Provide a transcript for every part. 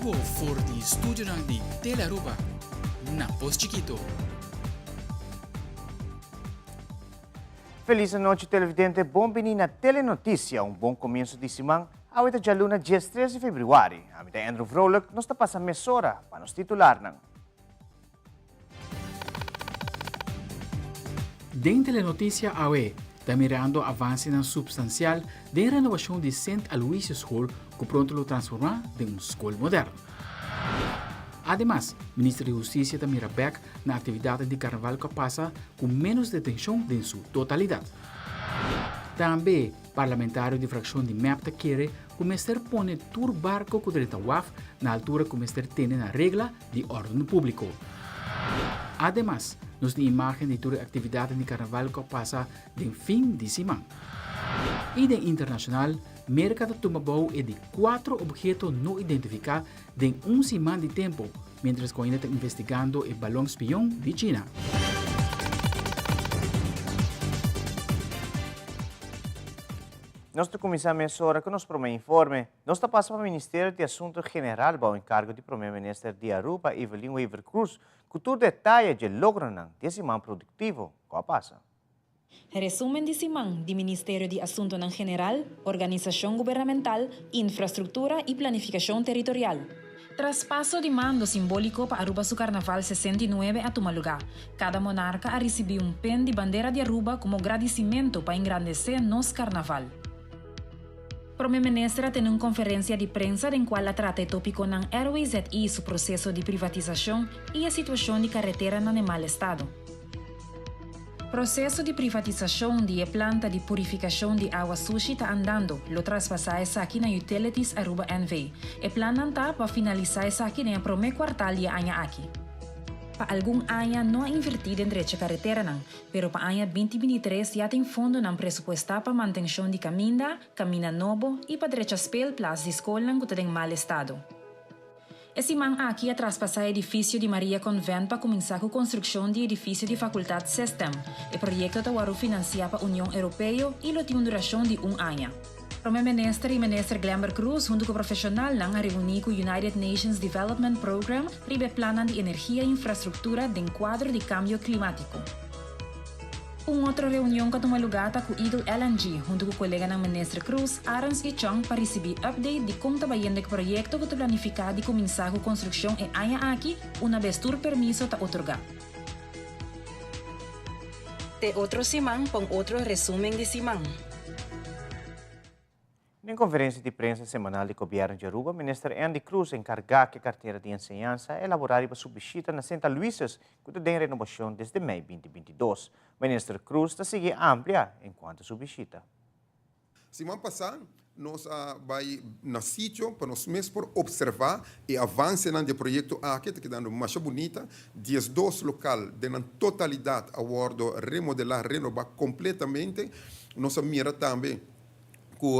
bibo for di studionan di Telearuba na Pos Chikito. Feliz anochi televidente, bon bini na Telenoticia, un bon comienso di siman. Awe ta djaluna 13 di februari. Ami ta Andrew Vrolijk, nos ta pasa mesora pa nos titularnan. Den Telenoticia awe ta mirando avancenan substancial den renovacion di Sint Aloysius School cu pronto lo transforma den un scol moderno. Ademas, Minister di Husticia ta mira bek na actividadnan di Carnaval cu a pasa cu menos detencion den su totalidad. Tambe, parlamentario di fraccion di mep ta kere cu mester pone tur barco cu drenta waf na altura cu mester tene na regla di órden públiko. Ademas, nos tin imágen di tur e aktividatnan di karnaval ku a pasa den fin di siman. I den internashonal, Merka ta tuma bou e di kuatro obheto no identifiká den un siman di tempu, miéntras ku ainda ta investigando e balòn spion di China. Nos ta kuminsá mesora ku nos promé informe. Nos ta pasa pa Ministerio di Asunto General bou enkargo di Prome Minister di Aruba Evelyn Wever-Croes ku tur detaye dje logronan di e siman produktivo ku a pasa. Resumen di siman di Ministerio di Asuntonan General, Organisashon Gubernamental, Infrastruktura i Planifikashon Teritorial. Traspaso di mando simbóliko pa Aruba su Karnaval 69 a tuma lugá. Kada monarka a risibí un pen di bandera di Aruba komo gradisimentu pa engrandesé nos karnaval. Prome Minister a tene un conferencia di prensa den cual a trata e topiconan RWZI su proceso di privatisacion y e situacion di carreteranan den mal estado. Proceso di privatisacion di e planta di purificacion di awa sushi ta andando, lo traspasa esaki na Utilities Aruba NV. E plannan ta pa finalisa esaki den e prome cuartal di e aña aki. Pa algun aña no a inverti den drecha carreteranan, Pero pa aña 2023 ya tin fondonan presupuestá pa mantenshon di kaminda, kaminda nobo i pa drecha speelplaats di skolnan ku ta den mal estado. E siman aki a traspasá edifisio di Maria Convent pa kuminsá ku konstrukshon di edifisio di Fakultat System. E proyekto ta wòrdu finansiá pa Union Europeo i lo tin un durashon di un aña. Prome Minister i Minister Glenbert Croes huntu ku profeshonalnan a reuní ku United Nations Development Programme riba e plannan di energia i infrastruktura den kuadro di kambio klimátiko. Un otro reunion ku a tuma lugá ta ku Eagle LNG huntu ku koleganan Minister Croes, Arends i Chong pa risibí update di kon ta bayendo e proyekto ku ta planifiká di kuminsá ku konstrukshon e aña aki unabes tur permiso ta otorgá. Te otro siman pa un otro resumen di siman. Den konferensia di prensa semanal di Gobièrnu di Aruba, Minister Endy Croes enkargá ku e kartera di enseñansa a elaborá riba su bishita na Sint Aloysius ku ta den renobashon desde mei 2022. Minister Croes ta sigui amplia enkuanto su bishita. Siman pasá nos a bai na sitio pa nos mes por observá e avansenan di e proyekto aki. Ta kedando masha bunita. 12 lokal den nan totalidat a wòrdu remodelá, renobá kompletamente. Nos a mira tambe ku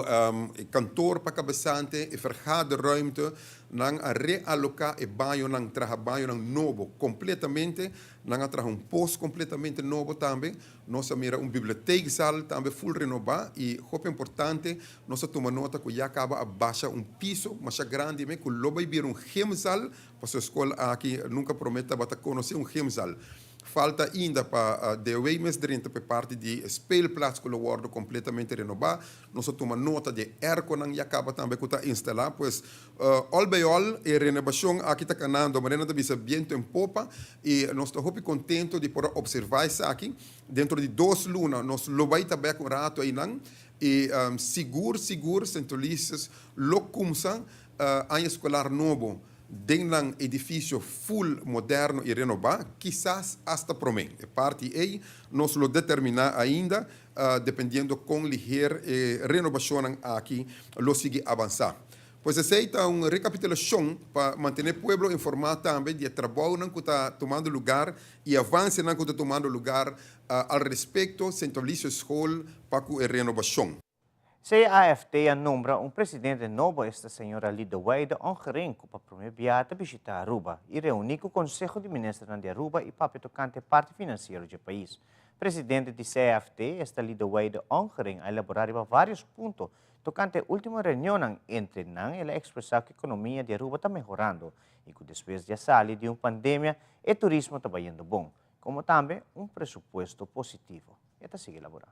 e kantor pa kabesante, e vergaderruimte, nan a realoká e bañonan, traha bañonan nobo kompletamente. Nan a traha un pos kompletamente nobo tambe. Nos a mira un biblioteekzaal tambe full renobá i hopi importante, nos a tuma nota ku ya kaba a basha un piso masha grandi me ku lo bai bira un gymzaal, pasobra e skol aki nunka promé tabata konosé un gymzaal. Falta ainda pa DOW mes drenta pa e parti di e speelplaats ku lo wòrdu kompletamente renobá. Nos a tuma nota di e airconan ya kaba tambe ku ta instalá. Pues all by all e renobashon aki ta kanando manera nan ta bisa biento en popa i nos ta hopi kontento di por a opservá esaki. Dentro di dos luna nos lo bai ta bèk un ratu einan i sigur sigur Sint Ulysses lo kumsa aña eskolar nobo den nan edifisio full moderno i renobá, kisas asta promé. E parti ei nos lo determiná ainda dependiendo kon liher e renobashonnan aki lo sigui avansá. Pues esei ta un rekapitulashon pa mantené pueblo informá tambe di e trabounan ku ta tumando lugar i avansenan ku ta tumando lugar al respekto Sint Aloysius School pa ku e renobashon. CAFT a nombra un presidente nobo esta señora Lidewijde Ongering cu pa prome bia ta bishita Aruba y reuni cu Conseho di Ministernan di Aruba y papia tocante e parti financiero dje pais. Presidente di CAFT, esta Lidewijde Ongering a elabora riba varios punto. Tocante e ultimo reunionnan entre nan el a expresa cu economia di Aruba ta mehorando y cu despues di a sali di un pandemia e turismo ta bayendo bon, como tambe un presupuesto positivo. E ta sigui elabora.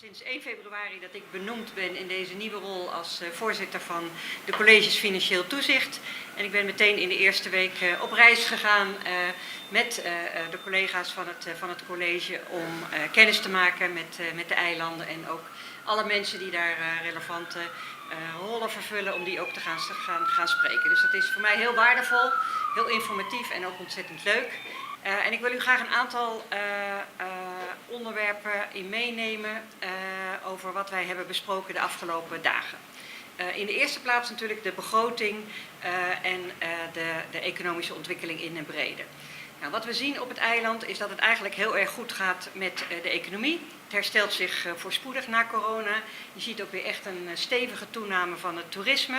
Sinds 1 februari dat ik benoemd ben in deze nieuwe rol als voorzitter van de colleges Financieel Toezicht. En ik ben meteen in de eerste week op reis gegaan met de collega's van het college om kennis te maken met de eilanden en ook alle mensen die daar relevante rollen vervullen, om die ook te gaan spreken. Dus dat is voor mij heel waardevol, heel informatief en ook ontzettend leuk. En ik wil u graag een aantal onderwerpen in meenemen over wat wij hebben besproken de afgelopen dagen. In de eerste plaats natuurlijk de begroting en de economische ontwikkeling in en brede. Nou, wat we zien op het eiland is dat het eigenlijk heel erg goed gaat met de economie. Het herstelt zich voorspoedig na corona. Je ziet ook weer echt een stevige toename van het toerisme.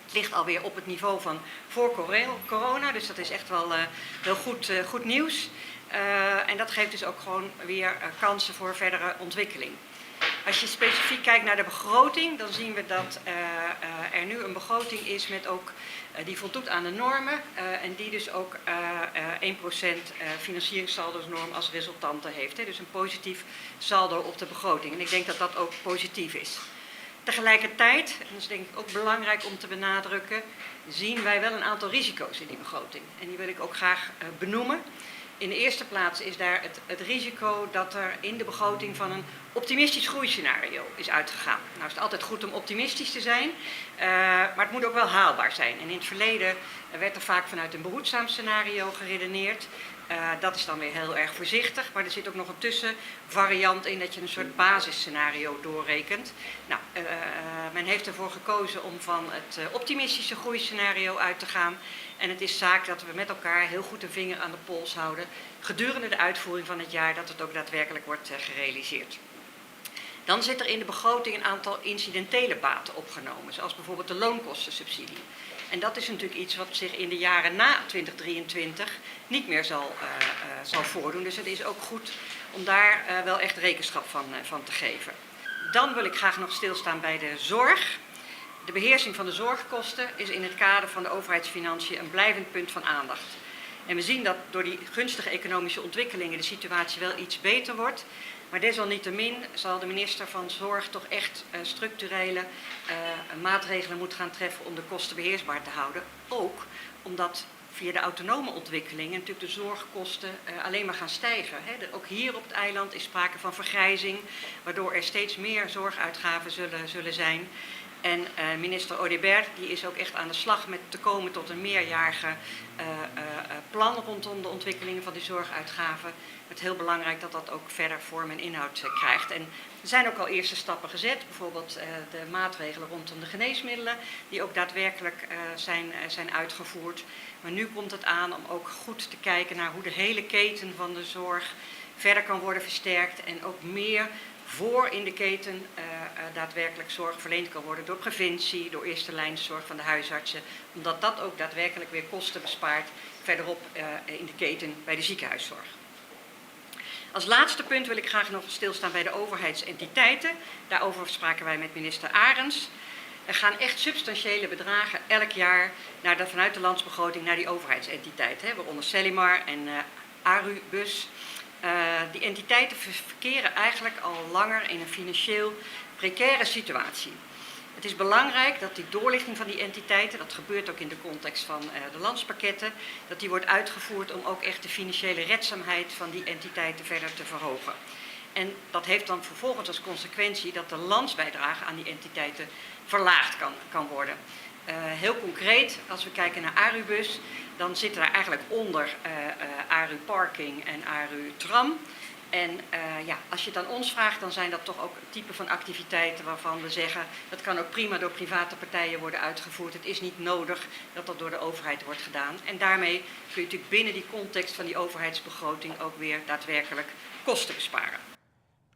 Het ligt alweer op het niveau van voor corona, dus dat is echt wel heel goed nieuws. En dat geeft dus ook gewoon weer kansen voor verdere ontwikkeling. Als je specifiek kijkt naar de begroting, dan zien we dat er nu een begroting is met ook, die voldoet aan de normen en die dus ook 1% financieringssaldonorm als resultante heeft. Hè. Dus een positief saldo op de begroting. En ik denk dat dat ook positief is. Tegelijkertijd, en dat is denk ik ook belangrijk om te benadrukken, zien wij wel een aantal risico's in die begroting. En die wil ik ook graag benoemen. In de eerste plaats is daar het risico dat er in de begroting van een optimistisch groeiscenario is uitgegaan. Nou is het altijd goed om optimistisch te zijn, maar het moet ook wel haalbaar zijn. En in het verleden werd er vaak vanuit een behoedzaam scenario geredeneerd. Dat is dan weer heel erg voorzichtig, maar er zit ook nog een tussenvariant in dat je een soort basisscenario doorrekent. Nou, men heeft ervoor gekozen om van het optimistische groeiscenario uit te gaan. En het is zaak dat we met elkaar heel goed de vinger aan de pols houden gedurende de uitvoering van het jaar, dat het ook daadwerkelijk wordt gerealiseerd. Dan zit er in de begroting een aantal incidentele baten opgenomen, zoals bijvoorbeeld de loonkostensubsidie. En dat is natuurlijk iets wat zich in de jaren na 2023 niet meer zal voordoen. Dus het is ook goed om daar wel echt rekenschap van te geven. Dan wil ik graag nog stilstaan bij de zorg. De beheersing van de zorgkosten is in het kader van de overheidsfinanciën een blijvend punt van aandacht. En we zien dat door die gunstige economische ontwikkelingen de situatie wel iets beter wordt. Maar desalniettemin zal de minister van Zorg toch echt structurele maatregelen moeten gaan treffen om de kosten beheersbaar te houden. Ook omdat via de autonome ontwikkelingen natuurlijk de zorgkosten alleen maar gaan stijgen. Hè. Ook hier op het eiland is sprake van vergrijzing, waardoor er steeds meer zorguitgaven zullen zijn. En minister Audebert die is ook echt aan de slag met te komen tot een meerjarige plan rondom de ontwikkelingen van die zorguitgaven. Het is heel belangrijk dat dat ook verder vorm en inhoud krijgt. En er zijn ook al eerste stappen gezet, bijvoorbeeld de maatregelen rondom de geneesmiddelen, die ook daadwerkelijk zijn uitgevoerd. Maar nu komt het aan om ook goed te kijken naar hoe de hele keten van de zorg verder kan worden versterkt en ook meer voor in de keten daadwerkelijk zorg verleend kan worden door preventie, door eerste lijnzorg van de huisartsen, omdat dat ook daadwerkelijk weer kosten bespaart verderop in de keten bij de ziekenhuiszorg. Als laatste punt wil ik graag nog stilstaan bij de overheidsentiteiten. Daarover spraken wij met minister Arends. Er gaan echt substantiële bedragen elk jaar vanuit de landsbegroting naar die overheidsentiteiten, hè, waaronder Selimar en Arubus. Die entiteiten verkeren eigenlijk al langer in een financieel precaire situatie. Het is belangrijk dat die doorlichting van die entiteiten, dat gebeurt ook in de context van de landspakketten, dat die wordt uitgevoerd om ook echt de financiële redzaamheid van die entiteiten verder te verhogen. En dat heeft dan vervolgens als consequentie dat de landsbijdrage aan die entiteiten verlaagd kan worden. Heel concreet, als we kijken naar Arubus, dan zit daar eigenlijk onder Aru Parking en Aru Tram. En als je het aan ons vraagt, dan zijn dat toch ook type van activiteiten waarvan we zeggen, dat kan ook prima door private partijen worden uitgevoerd. Het is niet nodig dat dat door de overheid wordt gedaan. En daarmee kun je natuurlijk binnen die context van die overheidsbegroting ook weer daadwerkelijk kosten besparen.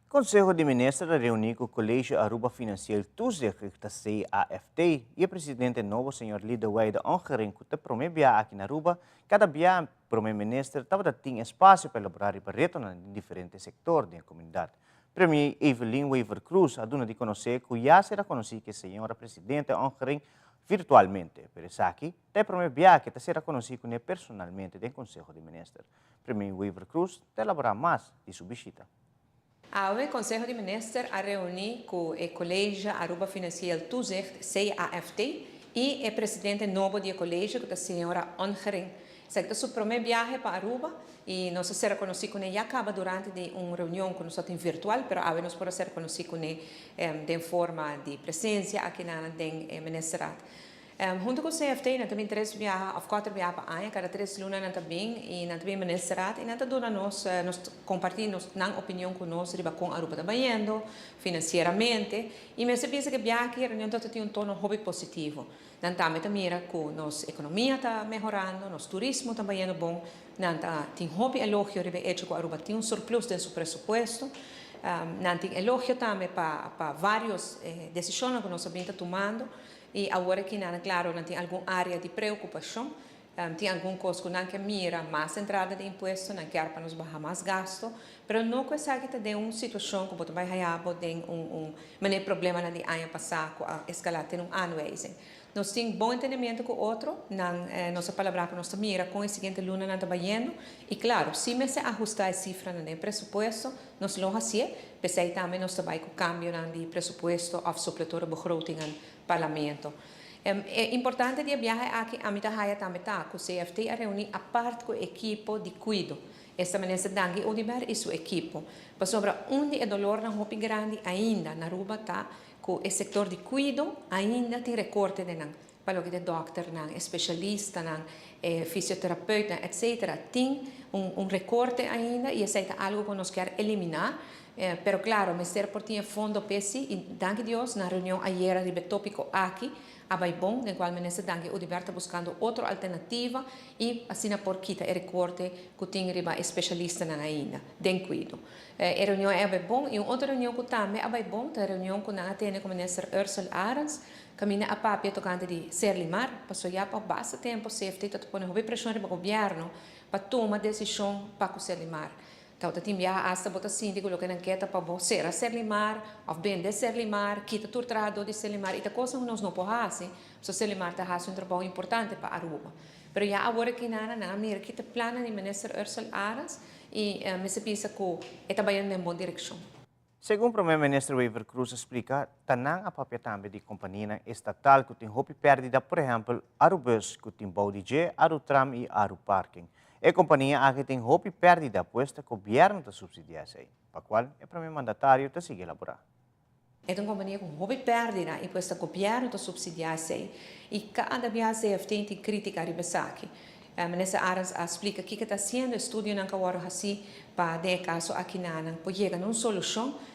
Conseho di Minister a reuni cu Colegio Aruba Financieel Toezicht, de CAFT, y e presidente nobo, señor Lidewijde Ongering, cu ta prome bia aki na Aruba. Cada bia, Prome Minister tabata tin espacio pa elabora riba reto den diferente sector di comunidad. Premier Evelyn Wever-Croes a duna di conoce cu ya sera conoci cu señora Presidente Ongering virtualmente, pero esaki ta e prome biaha cu ta sera conoci cune personalmente den Conseho di Minister. Premier Wever-Croes ta elabora mas di su bishita. Awe Conseho di Minister a reuni cu e College Aruba Financieel Toezicht, CAFT, y e presidente nobo di e college cu ta señora Ongering. Esaki ta su prome biahe pa Aruba y nos a ser conoci cune ya caba durante di un reunion cu nos a tin virtual, pero awe nos por a ser conoci cune den forma di presencia aki na den e Ministerraad. Hunto cu CFT nan ta bin tres biaha of cuater biaha pa aña, cada tres luna nan ta bin y nan ta bin Ministerraad y nan ta duna nos, nos comparti nos nan opinion cu nos riba con Aruba ta bayendo financieramente y mester bisa cu e biaha aki e reunion ta tin un tono hopi positivo. Nan tambe ta mira cu nos economia ta mehorando, nos turismo ta bayendo bon, nan ta tin hopi elogio riba e hecho cu Aruba tin un surplus den su presupuesto. Nan tin elogio tambe pa pa varios decisionnan cu nos a bin ta tumando. I awor aki nan, klaro, nan tin algun área di preokupashon. Tin algun kos ku nan ke mira mas entrada di impuesto, nan kier pa nos baha mas gasto, pero no ku esaki ta den un situashon ku bo ta bai haya bo den un un manera problemanan di aña pasá ku a eskalá te un aanwijzing. Nos tin bon entendimiento ku otro, nan nos a palabrá ku nos ta mira kon e siguiente lunanan ta bayendo i klaro, si mester ahustá e sifranan den e presupuesto, nos lo hasié, p'esei tambe nos ta bai ku kambionan di presupuesto òf supletore begrotingan Parlamento. E importante di e biahe aki ami ta haya tambe ta cu CFT a reuni apart cu e ekipo di cuido. Esta Minister Dangui Oduber y su ekipo. Pasobra un di e dolornan hopi grandi ainda na Aruba ta cu e sector di cuido ainda tin recorte den nan. Pa loke ta e dokternan, e specialistanan, e fisioterapeutnan etc. Tin un recorte ainda y esey ta algo cu nos kier elimina. Pero claro, mester por tin e fondo p'esi y danki Dios na reunion ayera riba e topico aki a bay bon, den cual Minister Dangui Oduber ta buscando otro alternativa y asina por kita e recorte cu tin riba e specialistanan ainda den cuido. E reunion a bay bon y un otro reunion cu tambe a bay bon ta e reunion cu nan a tene cu Minister Ursell Arends caminda a papia tocante di Serlimar, pasobra ya pa basta tempo CFT ta pone hopi presion riba gobierno pa tuma decision pa cu Serlimar. Tabata tin biaha asta bo ta sinti ku loke nan ke ta pa bo sera Serlimar òf bende Serlimar, kita tur trahadó di Serlimar i ta kosnan ku nos no por hasi, pasobra Serlimar ta hasi un trabou importante pa Aruba. Pero ya awor aki nan a mira kita plannan di Minister Ursell Arends i mester bisa ku e ta bayendo den bon direkshon. Segun Prome Minister Wever-Croes a splica, ta nan a papia tambe di companianan estatal cu tin hopi perdida, por ehempel Arubus cu tin bou di dje, Arutram y Aruparking. E compania aki tin hopi perdida, pues ta gobierno ta subsidia esey, pa cual e Prome Mandatario ta sigui elabora. E ta un compania cu hopi perdida y pues ta gobierno ta subsidia esey y cada biaha CFT tin critica riba esaki. Minister Arends a splica kico ta haciendo, estudionan cu a wordo haci pa den e caso aki nan por yega na un solucion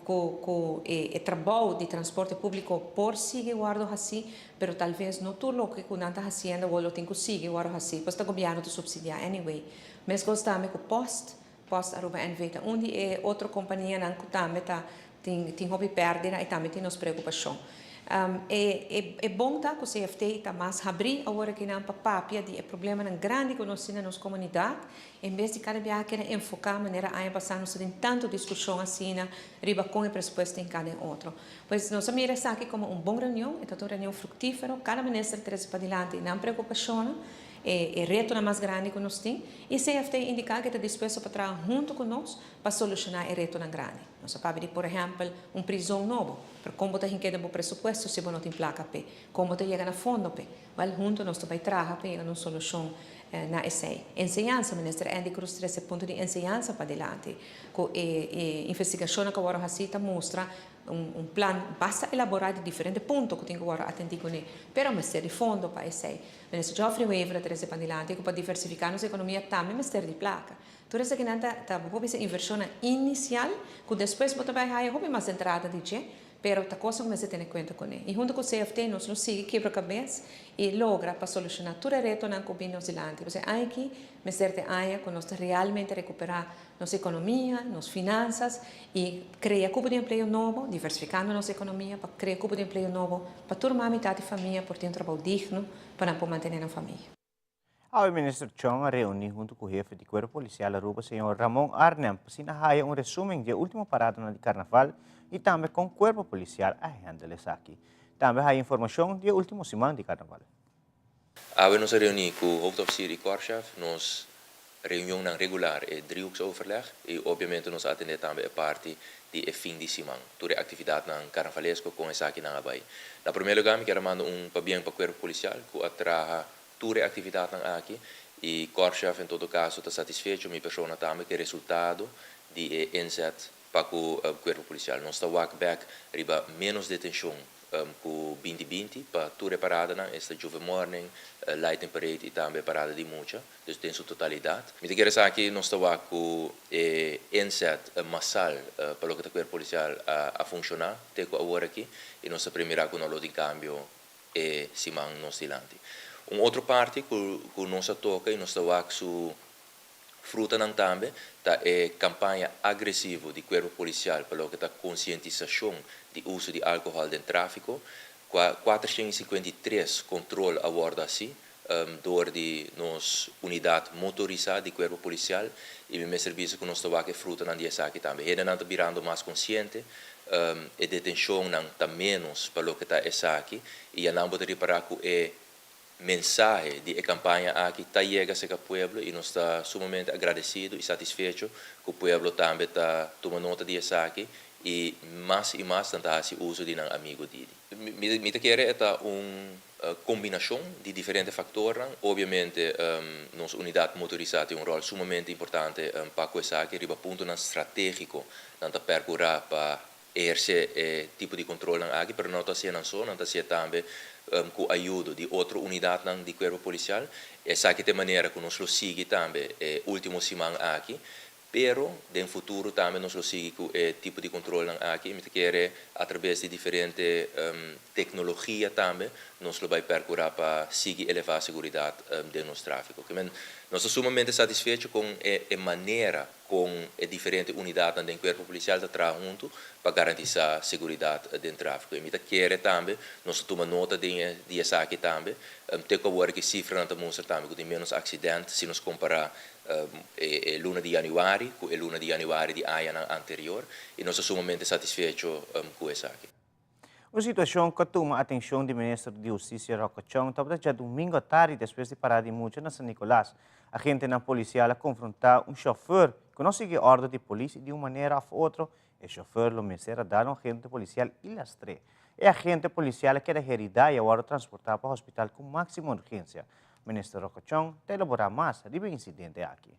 cu cu e trabou di transporte publico por sigui wordo haci, pero tal vez no tur loke cu nan ta haciendo awor lo tin cu sigui wordo haci, pues ta gobierno ta subsidia anyway. Mescos tambe cu Post, Post Aruba NV ta un di e otro companianan cu tambe ta tin tin hopi perdida y tambe tin nos preocupacion. E e bon ta cu CFT ta mas habri awor akinan pa papia di e problemanan grandi cu nos tin na nos comunidad en bes di cada biaha keda enfoca manera aña pasa nos ta tin tanto discusion asina riba con e presupuesto tin cada en otro. Pues nos a mira esaki como un bon reunion, e ta un reunion fructifero, cada minister trece padilanti nan preocupacionnan. E retonan mas grandi ku nos tin i CFT indiká ku e ta dispuesto pa traha huntu ku nos pa solushoná e retonan grandi. Nos a papia di por ehèmpel un prizon nobo, pero kon bo ta hink'é den bo presupuesto si bo no tin plaka p'e? Kon bo ta yega na fondo p'e? Wèl, huntu nos ta bai traha pa yega na un solushon na esei. Enseñansa, Minister Endy Croes trese e punto di enseñansa padilanti ku e investigashonnan ku a wòrdu hasí ta mustra Un plan basta elaborá di diferente punto ku tin ku wòrdu atendí kuné, pero mester di fondo pa esei. Minister Geoffrey Wever a trese pandilanti ku pa diversifiká nos ekonomia tambe mester di plaka. Tur esakinan ta ta bo por bisa invershonnan inisial ku despues bo ta bai haya hopi mas entrada di dje, pero ta kosa ku mester tene kuenta kuné. I huntu ku CFT nos lo sigui kebra kabes i logra pa solushoná tur e retonan ku bin nos dilanti. Pasobra e aña aki mester ta e aña ku nos ta realmente rekuperá nos economia, nos finanzas y crea cupo di empleo nobo, diversificando nos economia pa crea cupo di empleo nobo pa tur mami, tata y famia por tin un trabou digno pa nan por mantene nan famia. Awe Minister Chong a reuni hunto cu hefe di Cuerpo Policial Aruba, señor Ramon Arnhem, pa asina haya un resumen di e ultimo paradanan di Carnaval y tambe con Cuerpo Policial a handle esaki. Tambe haya informacion di e ultimo siman di Carnaval. Awe nos a reuni cu hoofdofficier y korpschef, nos reunionnan regular, e driehoeksoverleg, y obviamente nos a atende tambe e parti di e fin di siman, tur e actividadnan carnavalesco con esakinan a bay. Na primer lugar mi kier a manda un pabien pa Cuerpo Policial cu a traha tur e actividadnan aki y korpschef en todo caso ta satisfecho, mi persona tambe, cu e resultado di e inzet pa cu Cuerpo Policial. Nos ta wak bek riba menos detencion cu 2020 pa tur e paradanan, esta Juve Morning, Lighting Parade y tambe parada di mucha, dus den su totalidad. Mi ta kere esaki nos ta wak cu e inzet masal pa loke ta Cuerpo Policial a funciona te cu awor aki y nos ta premira cu no lo tin cambio e siman nos dilanti. Un otro parti cu nos a toca y nos ta wak su frutanan tambe ta e campaña agresivo di Cuerpo Policial pa loke ta concientisacion di uso di alcohol den trafico. 453 control a wordo haci door di nos unidad motorisa di Cuerpo Policial y mi mester bisa cu nos ta wak e frutanan di esaki tambe. Hendenan ta birando mas consciente, e detencionnan ta menos pa loke ta esaki y ya nan bo ta ripara cu e mensahe di e campaña aki ta yega cerca pueblo y nos ta sumamente agradecido y satisfecho cu pueblo tambe ta tuma nota di esaki y mas y mas nan ta haci uso di nan amigo Didi. Mi ta kere e ta un combinacion di diferente factornan. Obviamente nos unidad motorisa tin un rol sumamente importante pa cu esaki riba puntonan strategico nan ta percura pa eherce e tipo di controlnan aki, pero no ta hacié nan so, nan ta hacié tambe cu ayudo di otro unidadnan di Cuerpo Policial. Esaki ta e manera cu nos lo sigui tambe e ultimo siman aki, pero den futuro tambe nos lo sigui cu e tipo di controlnan aki y mi ta kere a traves di diferente tecnologia tambe nos lo bay percura pa sigui eleva seguridad den nos trafico. Nos ta sumamente satisfecho con e manera con e diferente unidadnan den Cuerpo Policial ta traha hunto pa garantisa seguridad den trafico. Y mi ta kere tambe, nos ta tuma nota den e di esaki tambe, te cu awor ki cifranan ta mustra tambe cu tin menos accident si nos compara e luna di januari cu e luna di januari di añanan anterior y nos ta sumamente satisfecho cu esaki. Un situacion cu a tuma atencion di Minister di Husticia Rocco Chong tabata djadomingo atardi despues di parada di mucha na San Nicolas. Agentenan policial a confronta un chauffeur cu no sigui ordo di polis y di un manera of otro e chauffeur lo mester a dal un agente policial y lastr'e. E agente policial a keda herida y a wordo transporta pa hospital cu maximo urgencia. Minister Rocco Chong ta elabora mas riba e incidente aki.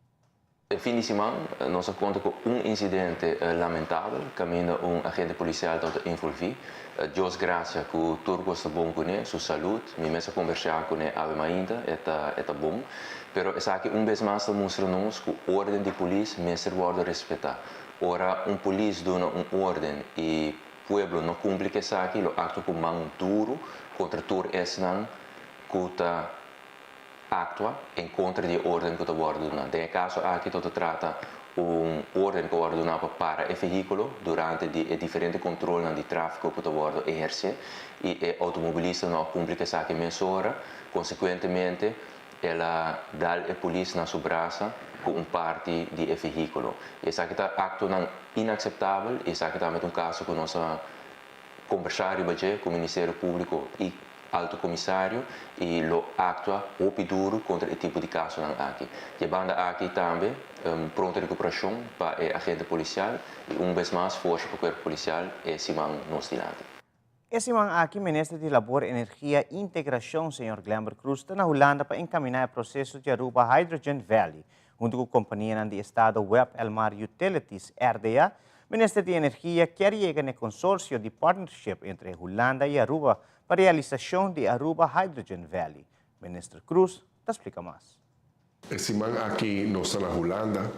E fin di siman nos a konta ku un insidente lamentabel kaminda un agente polisial tabata envolví. Dios grasia ku tur kos ta bon kuné, su salud, mi mes a kombersá kuné awe mainta, e ta e ta bon. Pero esaki un bes mas ta mustra nos ku órden di polis mester wòrdu respetá. Ora un polis duna un órden i pueblo no kumpli ku esaki lo aktua ku man duru kontra tur esnan ku ta Actua en contra di e orden cu ta wordo duna. Den e caso aki to ta trata un orden cu a wordo duna pa para e vehiculo durante di e diferente controlnan di trafico cu ta wordo eherce y e automobilista no a cumpli cu esaki mesora, consecuentemente el a dal e polis na su brasa cu un parti di e vehiculo. Y esaki ta actonan inaceptabel y esaki tambe ta un caso cu nos a Kombersá riba dje ku Ministerio Públiko i Alto Komisario i lo aktua hopi duru kontra e tipo di kasonan aki. Di e banda aki tambe pronto rekuperashon pa e agente polisial i un bes mas forsa pa kuerpo polisial e siman nos dilanti. E siman aki Minister di Labor, Energia i Integrashon, señor Glenbert Croes ta na Hulanda pa enkaminá e proseso di Aruba Hydrogen Valley. Huntu ku kompanianan di estado web Elmar Utilities, RDA, Minister di Energia kier yega na e konsorsio di partnership entre Hulanda i Aruba pa realisashon di Aruba Hydrogen Valley. Minister Croes ta splika mas. E siman aki nos ta na Hulanda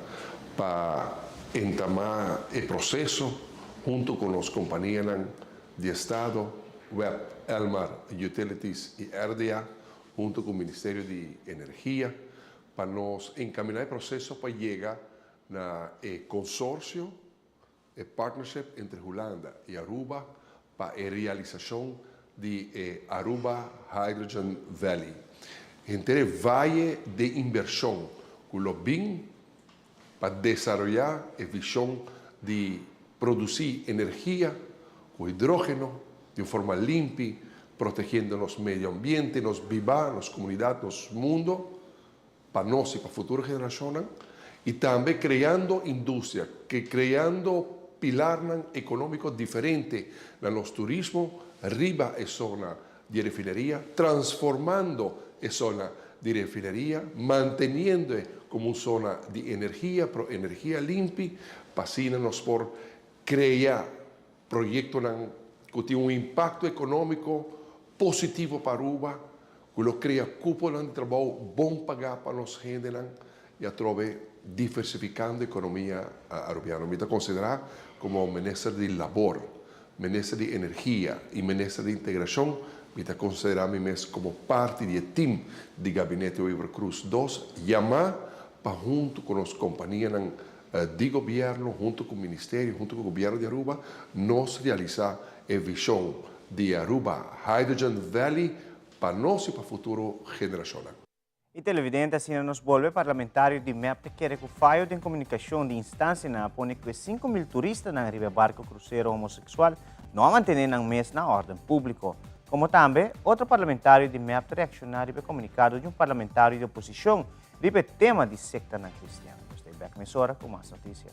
pa entamá e proseso huntu ku nos kompanianan di estado, web Elmar Utilities i RDA, huntu ku Ministerio di Energia pa nos encamina e proceso pa yega na e consorcio, e partnership entre Hulanda y Aruba pa e realisacion di e Aruba Hydrogen Valley. Henter e vaye den invershon ku lo bin pa desaroyá e vishon di produsí energia ku hidrógeno di un forma limpi, protegiendo nos medio ambiente, nos bibá, nos komunidat, nos mundo, pa nos i pa futuro generashonnan, i tambe kreando industria, kreando pilarnan ekonómiko diferente na nos turismo riba e zona di e refineria, transformando e zona di refineria, manteniendo e komo un zona di energia, pero energia limpi, pa asina nos por krea proyektonan ku tin un impakto ekonómiko positivo pa Aruba, ku lo krea kuponan di trabou bon pagá pa nos hendenan i atrobe diversifikando ekonomia arubiano. Mi ta konsiderá komo Minister di Labor, Minister di Energia i Minister di Integrashon, mi ta konsiderá mi mes komo parti di e tim di Gabinete Wever-Croes dos, yamá pa huntu ku nos kompanianan di Gobierno, hunto cu Ministerio, hunto cu Gobierno di Aruba, nos realisa e vision di Aruba Hydrogen Valley pa nos y pa futuro generacionnan. Y televidente asina nos bolbe parlamentario di mep ta kere cu fayo den comunicacion di instancianan a pone cu e 5.000 turistanan riba e barco crucero homosexual no a mantene nan mes na orden publico. Como tambe otro parlamentario di mep ta reacciona riba e comunicado di un parlamentario di oposicion Riba e tema di sektanan kristian. Nos ta bek mesora ku mas notisia.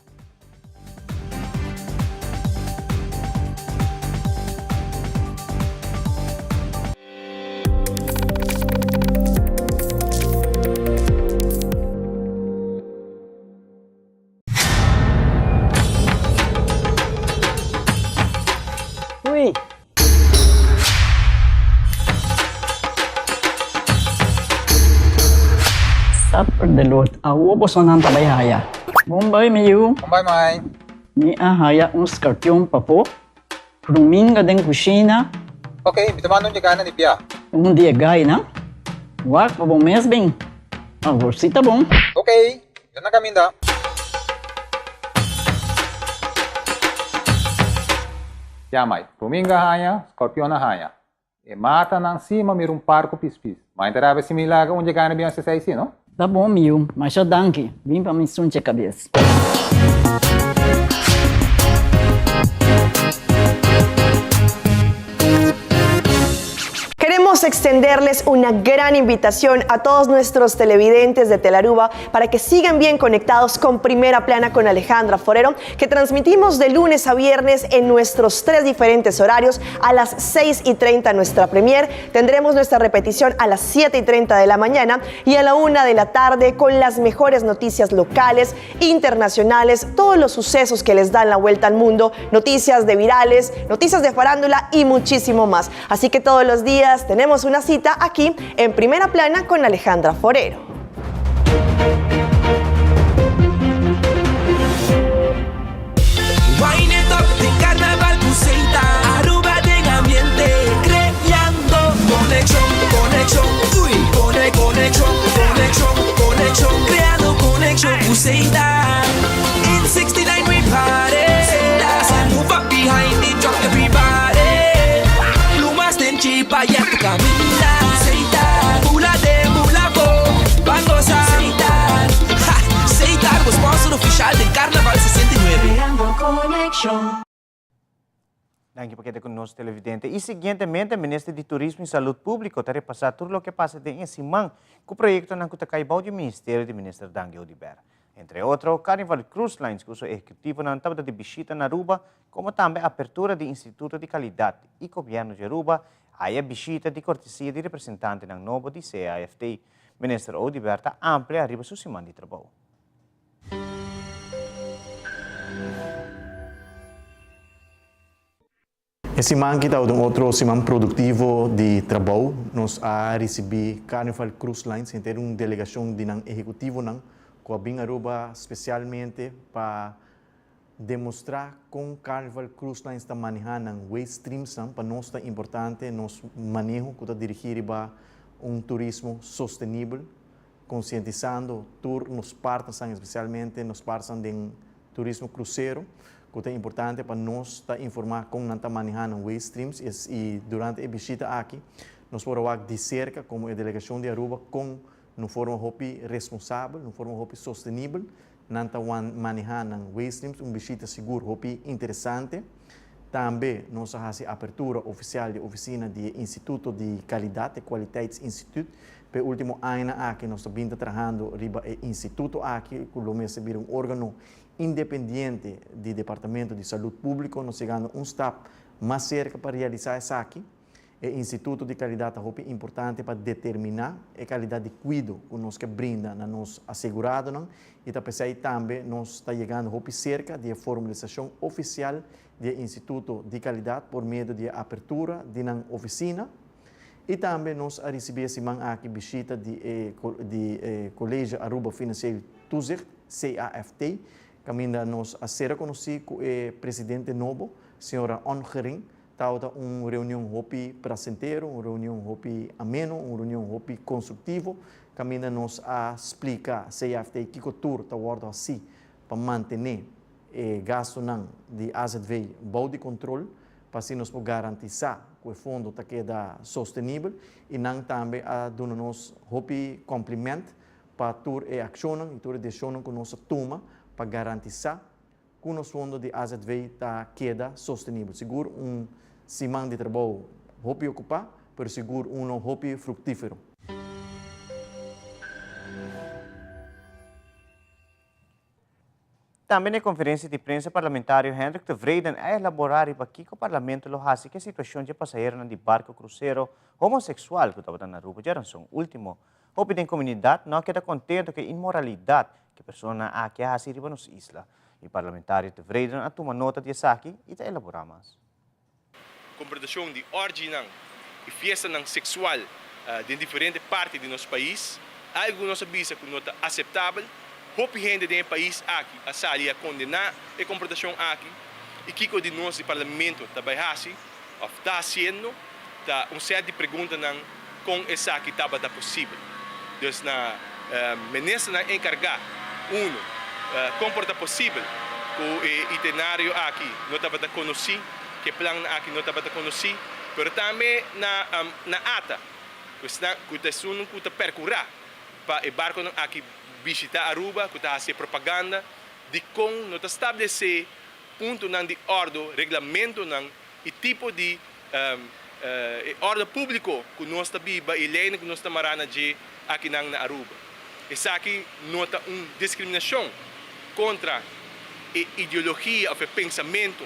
Ui! Supper de lot. Awo bosonan ta bai haya. Bon bai mi yu. Bon bai mai. Mi a haya un skarpion pafó. Ruminga den kushina. Ok, mi ta manda un dje na di bia. Un di e gainan. Wak pa bo mes bin. Awor si ta bon. Ok, mi ta na kaminda. Ya mai, ruminga haña, scorpion a haña. E matanan si ma mira un par ku pispis. Ma e ta rabia si mi laga un dje gana bin hasi esei si, no? Ta bon mi yu, masha danki. Bin pa mi sunche kabes. Queremos extenderles una gran invitación a todos nuestros televidentes de Telaruba para que sigan bien conectados con Primera Plana con Alejandra Forero, que transmitimos de lunes a viernes en nuestros tres diferentes horarios a las 6 y 30 nuestra premier. Tendremos nuestra repetición a las 7 y 30 de la mañana y a la 1 de la tarde con las mejores noticias locales, internacionales, todos los sucesos que les dan la vuelta al mundo, noticias de virales, noticias de farándula y muchísimo más. Así que todos los días tenemos una cita aquí en Primera Plana con Alejandra Forero. Danki pa keda ku nos televidente. I siguientemente Minister di Turismo i Salud Públiko ta repasá tur loke a pasa den e siman ku proyektonan ku ta kai bou di ministerio di Minister Dangui Oduber. Entre otro, Carnival Cruise Lines ku su ehekutivonan tabata di bishita na Aruba, komo tambe apertura di Instituto di Kalidat i Gobièrnu di Aruba haya bishita di kortesia di representantenan nobo di CAFT. Minister Oduber ta amplia riba su siman di trabou. E siman aki tabata un otro siman produktivo di trabou. Nos a risibí Carnival Cruise Lines, henter un delegashon di nan ehekutivonan ku a bin Aruba spesialmente pa demostrá kon Carnival Cruise Lines ta manehá nan waste streamsnan. Pa nos ta importante nos maneho ku ta dirigí riba un turismo sostenibel. Konsientisando tur nos partnersnan, espesialmente nos partnersnan den turismo krusero, ku ta importante pa nos ta informá kon nan ta manehá nan waste streams i durante e bishita aki. Nos por a wak di serka komo e delegashon di Aruba kon na un forma hopi responsabel, na un forma hopi sostenibel nan ta manehá nan waste streams, un bishita sigur hopi interesante. Tambe nos a hasi apertura ofisial di ofisina di e Instituto di Kalidat, e Kwaliteitsinstituut. Pa e último añanan aki nos ta bin ta trahando riba e instituto aki ku lo mester bira un órgano independiente di Departamento di Salud Públiko. Nos yegando un stap mas serka pa realisá esaki. E Instituto di Kalidat ta hopi importante pa determiná e kalidat di kuido ku nos ke brinda na nos aseguradonan i ta p'esei tambe nos ta yegando hopi serka di e formalisashon ofisial di e Instituto di Kalidat por medio di e apertura di nan ofisina i tambe nos a risibí e siman aki bishita di e di e College Aruba Financieel Toezicht, CAFT, kaminda nos a sera konosí ku e presidente nobo, señora Ongering. Tabata un reunion hopi prasentero, un reunion hopi ameno, un reunion hopi konstruktivo, kaminda nos a splika CFT kiko tur ta wòrdu hasí pa mantené e gastunan di azv bou di kontrol, pa asina nos por garantisá ku e fondo ta keda sostenibel i nan tambe a duna nos hopi kòmplimènt pa tur e akshonnan i tur e desishonnan ku nos a tuma pa garantisá Ku nos fondo di azv ta keda sostenibel. Sigur un siman di trabou hopi okupá, pero sigur uno hopi fruktífero. Tambe na e konferensia di prensa parlamentario Hendrik Tevreden a elaborá riba kiko parlamento lo hasi ku e situashon dje pasaheronan di barko krusero homoseksual ku tabata na Aruba djaranson último. Hopi den komunidat no a keda kontento ku e inmoralidat ku e personanan aki a hasi riba nos isla. E parlamentario Tevreden a tuma nota di esaki i ta elaborá mas. Komportashon di orginan i fiestanan seksual den diferente parti di nos pais, algu ku nos a bisa ku no ta aseptabel. Hopi hende den e pais aki a sali a kondená e komportashon aki i kiko di nos di parlamento ta bai hasi òf ta hasiendo ta un sèt di preguntanan kon esaki tabata posibel. Dus na ministernan enkargá, unu, kon por ta posibel ku e itenario aki no tabata konosí, ku e plannan aki no tabata konosí, pero tambe na na ata, ku esnan ku ta esun ku ta perkurá pa e barkonan aki bishitá Aruba, ku ta hasi e propaganda, dikon no ta stablesé puntonan di òrdu, reglamentonan i tipo di e orde publico cu nos ta biba y leynan cu nos ta mara na dje akinan na Aruba. Esaki no ta un discriminacion contra e ideologia of e pensamento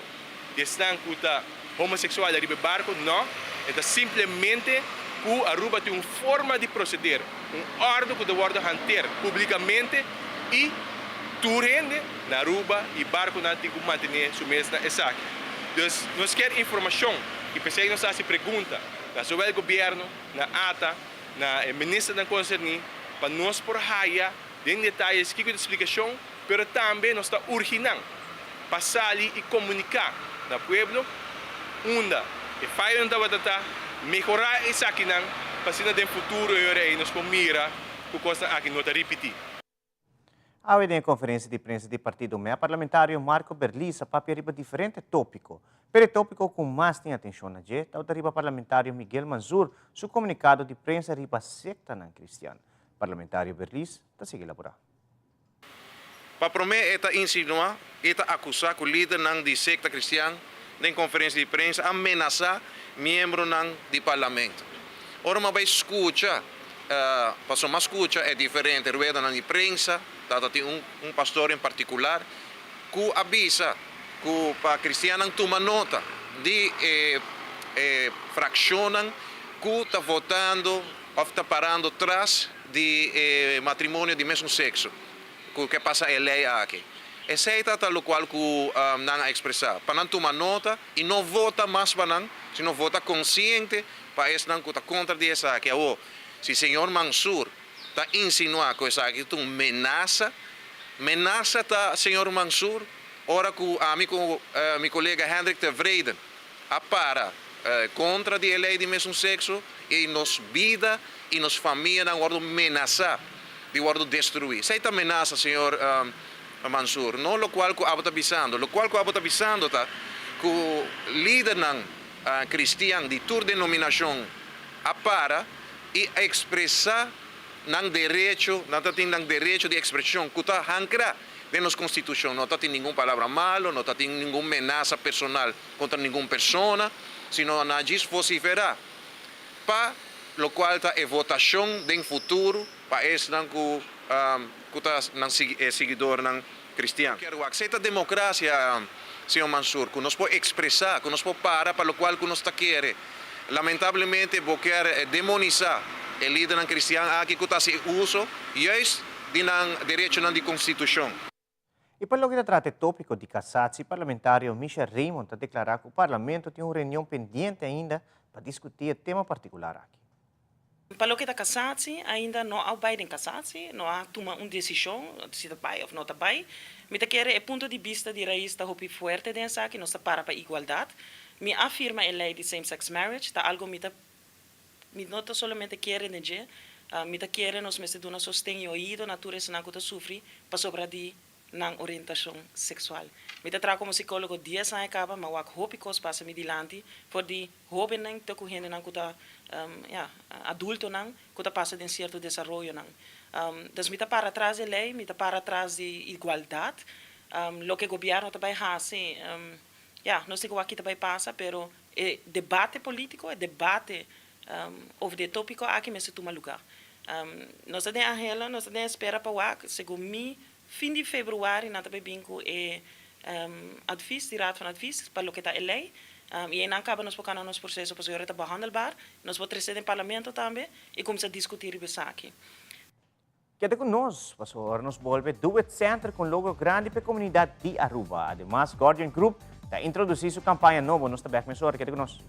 di esnan cu ta homosexual ariba e barco, no, e ta simplemente cu Aruba tin un forma di proceder, un orde cu ta wordo hanter publicamente y tur hende na Aruba y barconan tin cu mantene su mes na esaki. Dus nos kier informacion y p'esey nos a haci pregunta na zowel gobierno, na ata, na e ministernan concerni pa nos por haya den detayes kico ta splicacion, pero tambe nos ta urgi nan pa sali y comunica na pueblo unda e fayonan tabata ta, mehora esakinan pa asina den futuro e ora ey nos por mira cu cosnan aki no ta ripiti. Awe den e konferensia di prensa di partido mep, parlamentario Marco Berlis a papia riba diferente tópiko. Pero e tópiko ku mas tin atenshon na dje tabata riba parlamentario Miguel Mansur su komunikado di prensa riba sektanan kristian. Parlamentario Berlis ta sigui laborá. Pa promé e ta insinuá i ta akusá ku lidernan di sekta kristian den konferensia di prensa a menasá miembronan di parlamento. Ora mi a bai skucha Pasobra mi a skucha e diferente ruedanan di prensa, tabata tin un un pastor en partikular ku a bisa ku pa kristiannan tuma nota di e e frakshonnan ku ta votando òf ta parando tras di e matrimonio di mesun sekso ku ke pasa e lei aki. Esei ta ta lokual ku nan a ekspresá, pa nan tuma nota i no vota mas pa nan, sino vota konsiente Pa esnan ku ta kontra di esaki awor, si señor Mansur ta insinuá ku esaki ta un menasa, menasa ta señor Mansur ora ku ami ku mi kolega Hendrik Tevreden a para kontra di e lei di mesun sekso i nos bida i nos famianan wòrdu menasá di wòrdu destruí. Esei ta menasa señor Mansur, no lokual ku abo ta bisando. Lokual ku abo ta bisando ta ku lidernan. Cristian di tur denominacion a para i a ekspresá nan derecho, nan ta tin nan derecho di ekspreshon ku ta hankra den nos konstitushon. No ta tin ningun palabra malo, no ta tin ningun menasa personal kontra ningun persona, sino nan a djis vosiferá pa lokual ta e votashon den futuro pa esnan ku ku ta nan siguidornan kristian. Kier wak si ta demokrasia, señor Mansur, ku nos por ekspresá, ku nos por para pa lokual ku nos ta kere. Lamentablemente bo kier demonisá e lidernan kristian aki ku ta hasi uso juist di nan derechonan di konstitushon. I pa loke ta trata e tópiko di kasatsi, parlamentario Misha Raymond ta deklará ku parlamento tin un reunion pendiente ainda pa diskutí e tema partikular aki. Pa loke ta kasatsi, ainda no a bai den kasatsi, no a tuma un desishon si ta bai òf no ta bai. Mi ta kere e punto di bista di Raiz ta hopi fuerte den esaki, nos ta para pa igualdat. Mi a firma e lei di same sex marriage, ta algo mi ta mi no ta solamente kere den dje, mi ta kere nos mester duna sosten i oido na tur esnan ku ta sufri pasobra di nan orientashon seksual. Mi ta traha komo sikólogo dies aña kaba, mi a wak hopi kos pasa mi dilanti, for di hóbennan te ku hendenan ku ta, ya, adultonan ku ta pasa den sierto desaroyonan. Dus mi ta para tras di e lei, mi ta para tras di igualdat. Loke gobièrnu ta bai hasi, ya, nos tin ku wak ki ta bai pasa, pero e debate polítiko, e debate over di e tópiko aki mester tuma lugá. Nos ta den anhelo, nos ta den espera pa wak, segun mi Fin di februari nan ta bay bin cu e advies di Raad van Advies pa loke ta e ley y eynan caba nos por cana nos proceso pasobra ora ta behandelbaar nos por trece den parlamento tambe y cuminsa discuti riba esaki. Keda cu nos, pasobra ora nos bolbe Do It Center cu un logro grandi pa e comunidad di Aruba. Ademas, Guardian Group ta introduci su campaña nobo. Nos ta bek mesora. Keda cu nos.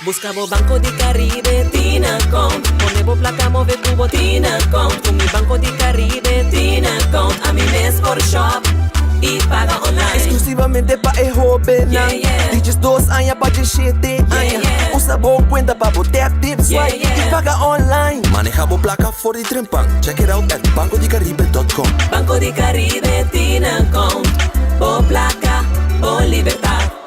Busca bo Banco di Caribe Tina Account. Pone bo placa move cu bo Tina Account. Cu mi Banco di Caribe Tina Account. Ami mes por shop y paga online. Exclusivamente pa e hobennan. Yeah, yeah. Di 12 aña pa 17 aña. Yeah, yeah. Usa bo cuenta pa bo tap, tip, swipe Yeah, yeah. y paga online. Maneha bo placa for di trempan. Check it out at bancodicaribe.com. Banco di Caribe Tina Account. Bo placa, bo libertad.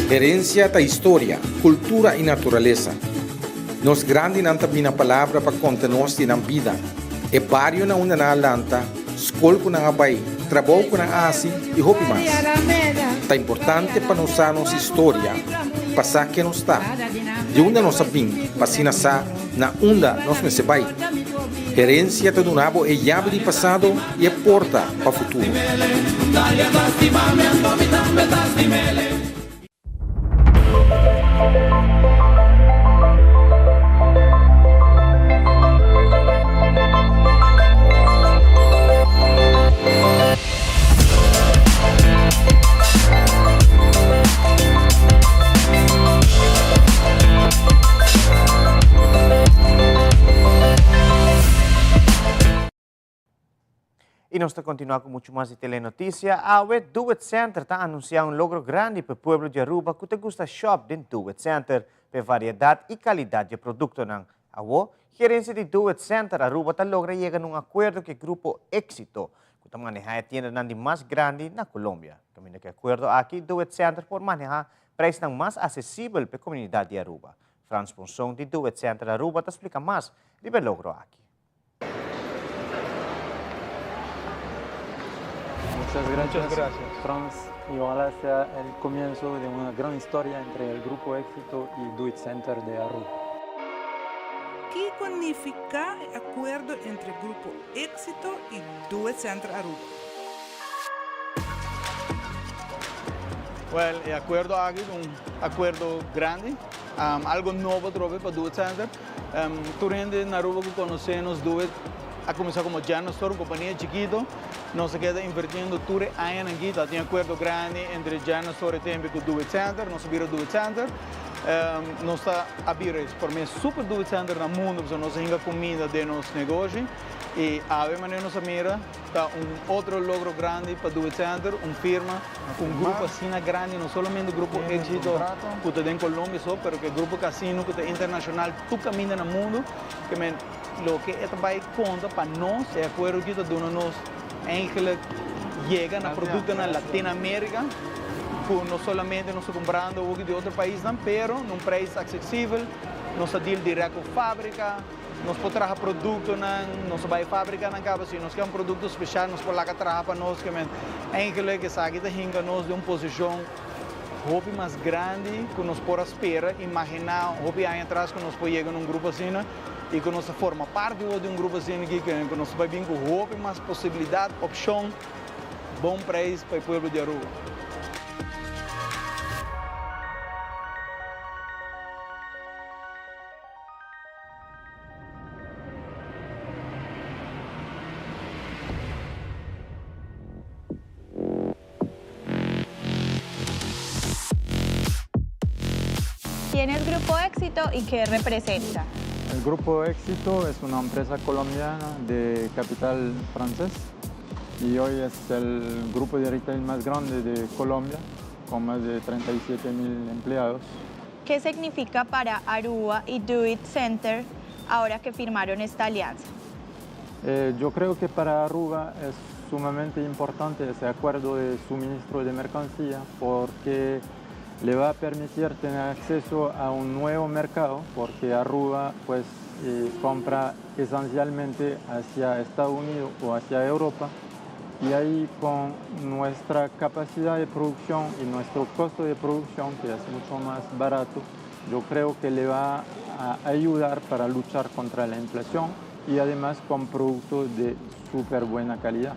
Herencia ta historia, cultura y naturalesa. Nos grandinan ta bina palabra pa conta nos di nan bida, e bario na unda nan a lanta, scol cu nan a bay, trabou cu nan a haci y hopi mas. Ta importante pa nos sa nos historia pa sa ken nos ta, di unda nos a bin pa asina sa na unda nos mester bai. Herencia ta duna bo e yabi di pasado y e porta pa futuro. Y nos ta continua cu mucho mas di Telenoticia. Awe, Do It Center ta anuncia un logro grandi pa e pueblo di Aruba cu ta gusta shop den Do It Center pa e variedad y calidad di e productonan. Awo, gerencia di Do It Center Aruba ta logra yega na un acuerdo cu e grupo Exito, cu ta maneha e tiendanan di mas grandi na Colombia. Caminda cu e acuerdo aki, Do It Center por maneha prijsnan mas accesibel pa e comunidad di Aruba. Frans Ponson di Do It Center Aruba ta splica mas riba e logro aki. Muchas gracias, Muchas gracias, Franz. Y ojalá sea el comienzo de una gran historia entre el Grupo Éxito y Do It Center de Aruba. Kiko nifiká e akuerdo entre Grupo Éxito i Do It Center Aruba? Well, e acuerdo aki ta un acuerdo grandi, algo nobo atrobe pa Do It Center. Tur hende na Aruba cu conoce nos Do It a cuminsa como General Store, un compania chikito. Nos a keda invertiendo tur e añanan aki. Ta tin acuerdo grandi entre General Store e tempo cu Do It Center. Nos a bira Do It Center. Nos ta a bira e prome super Do It Center na mundo pasobra nos a hinca cuminda den nos negoshi. Y awe manera nos a mira ta un otro logro grandi pa Do It Center, un firma, un grupo asina grandi, no solamente Grupo Exito cu ta den Colombia so, pero cu e Grupo Casino cu ta internacional tur caminda na mundo, ke men loke e ta bay conta pa nos, e acuerdo aki ta duna nos eigenlijk yega na productonan Latino America cu no solamente nos ta cumprando awoki di otro paisnan, pero na un prijs accesibel, nos ta deal direct cu fabrica. Nos por traha productonan, nos ta bay fabricanan caba, si nos ke un producto special nos por laga traha pa nos, ke men eigenlijk esaki ta hinca nos den un posicion hopi mas grandi cu nos por a spera, imagina hopi aña atras cu nos por yega na un grupo asina y cu nos ta forma parti awor di un grupo asina aki, cu nos ta bay bin cu hopi mas posibilidad, opcion, bon prijs pa e pueblo di Aruba. ¿Quién es Grupo Éxito y qué representa? El Grupo Éxito es una empresa colombiana de capital francés y hoy es el grupo de retail más grande de Colombia, con más de 37 mil empleados. ¿Qué significa para Aruba y Do It Center ahora que firmaron esta alianza? Eh, yo creo que para Aruba es sumamente importante ese acuerdo de suministro de mercancía porque le va a permitir tener acceso a un nuevo mercado porque Aruba pues eh, compra esencialmente hacia Estados Unidos o hacia Europa y ahí con nuestra capacidad de producción y nuestro costo de producción, que es mucho más barato, yo creo que le va a ayudar para luchar contra la inflación y además con productos de súper buena calidad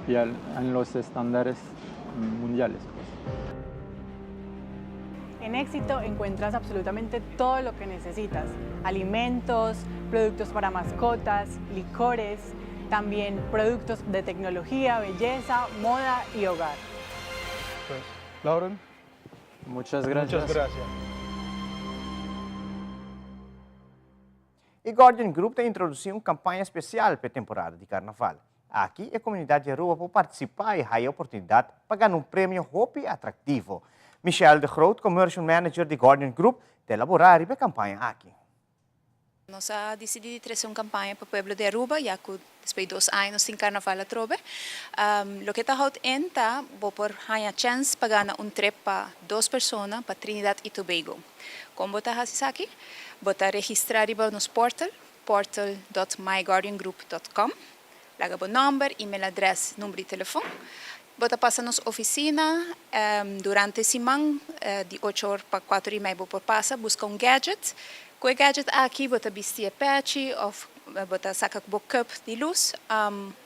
y en los estándares mundiales. Pues. En Éxito encuentras absolutamente todo lo que necesitas. Alimentos, productos para mascotas, licores, también productos de tecnología, belleza, moda y hogar. Pues, Lauren. Muchas gracias. Muchas gracias. E Guardian Group ta introduci un campaña special p'e temporada di Carnaval. Aki e comunidad di Aruba por participa y haya oportunidad pa gana un premio hopi atractivo. Michelle de Groot, Commercial Manager di Guardian Group, ta elabora riba e campaña aki. Nos a disidí di trese un kampaña pa pueblo di Aruba ya ku despues di dos aña nos tin karnaval atrobe. Loke ta houdt in ta bo por haña chèns pa gana un trip pa dos persona pa Trinidad y Tobago. Kon bo ta hasi esaki? Bo ta registrá riba nos portal, portal dot myguardiangroup dot com, laga bo nòmber, email adrès, number di telefon. Bo ta pasa nos oficina durante siman di ocho or pa cuatro y mei bo por pasa busca un gadget. Cu e gadget aki bo ta bisti e pechi of bo ta saca cu bo cup di luz.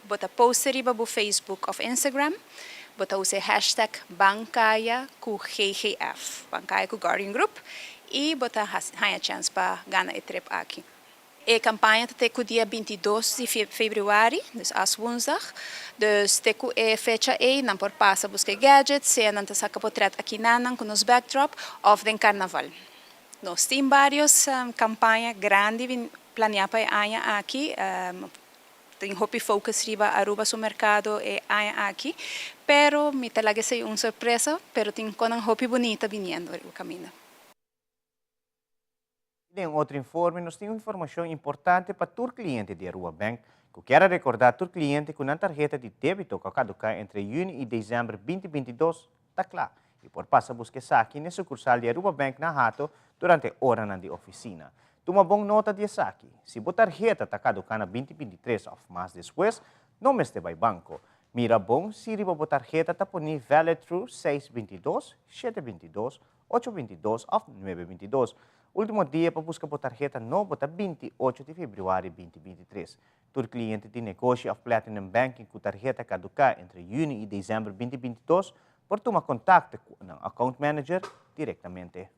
Bo ta post e riba bo Facebook of Instagram. Bo ta usa e hashtag Bancaya cu GGF, Bancaya cu Guardian Group, y bo ta haña chance pa gana e trip aki. E kampaña ta te ku dia 22 di februari, dus as woensdag. Dus te ku e fecha ei nan por pasa buska e gadget, sea nan ta saka potret akinan ku nos backdrop òf den karnaval. Nos tin barios kampaña grandi bin planeá pa e aña aki. Tin hopi focus riba Aruba su merkado e aña aki, pero mi ta laga esei un sorpresa, pero tin konan hopi bunita biniendo riba kaminda. Den otro informe nos tin un informacion importante pa tur cliente di Aruba Bank cu kier a recorda tur cliente cu nan tarheta di debito cu a caduca entre juni y december 2022 ta cla y por pasa busca esaki n'e sucursal di Aruba Bank na Hato durante oranan di oficina. Tuma bon nota di esaki, si bo tarheta ta caduca na 2023 of mas despues, no mester bay banco. Mira bon si riba bo tarheta ta poni valid through seis bintidos, shete bintidos, Ocho bintidos òf nuebe bintidos. Último dia pa buska bo tarheta nobo ta 28 di febrüari 2023. Tur kliente di negoshi òf Platinum Banking ku tarheta kaduká entre yüni i desèmber 2022 por tuma kontakto ku nan account manager direktamente.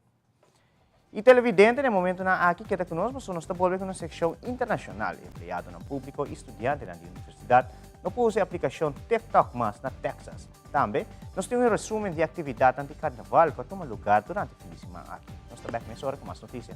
I televidente na e momentonan aki keda ku nos pasobra nos ta bolbe ku nos sekshon internashonal. Empleadonan públiko i studiantenan di universidat no por usa e aplikashon TikTok mas na Texas. Tambe nos tin un resumen di e aktividatnan di karnaval ku a tuma lugar durante fin di siman aki. Nos ta bèk mesora ku mas notisia.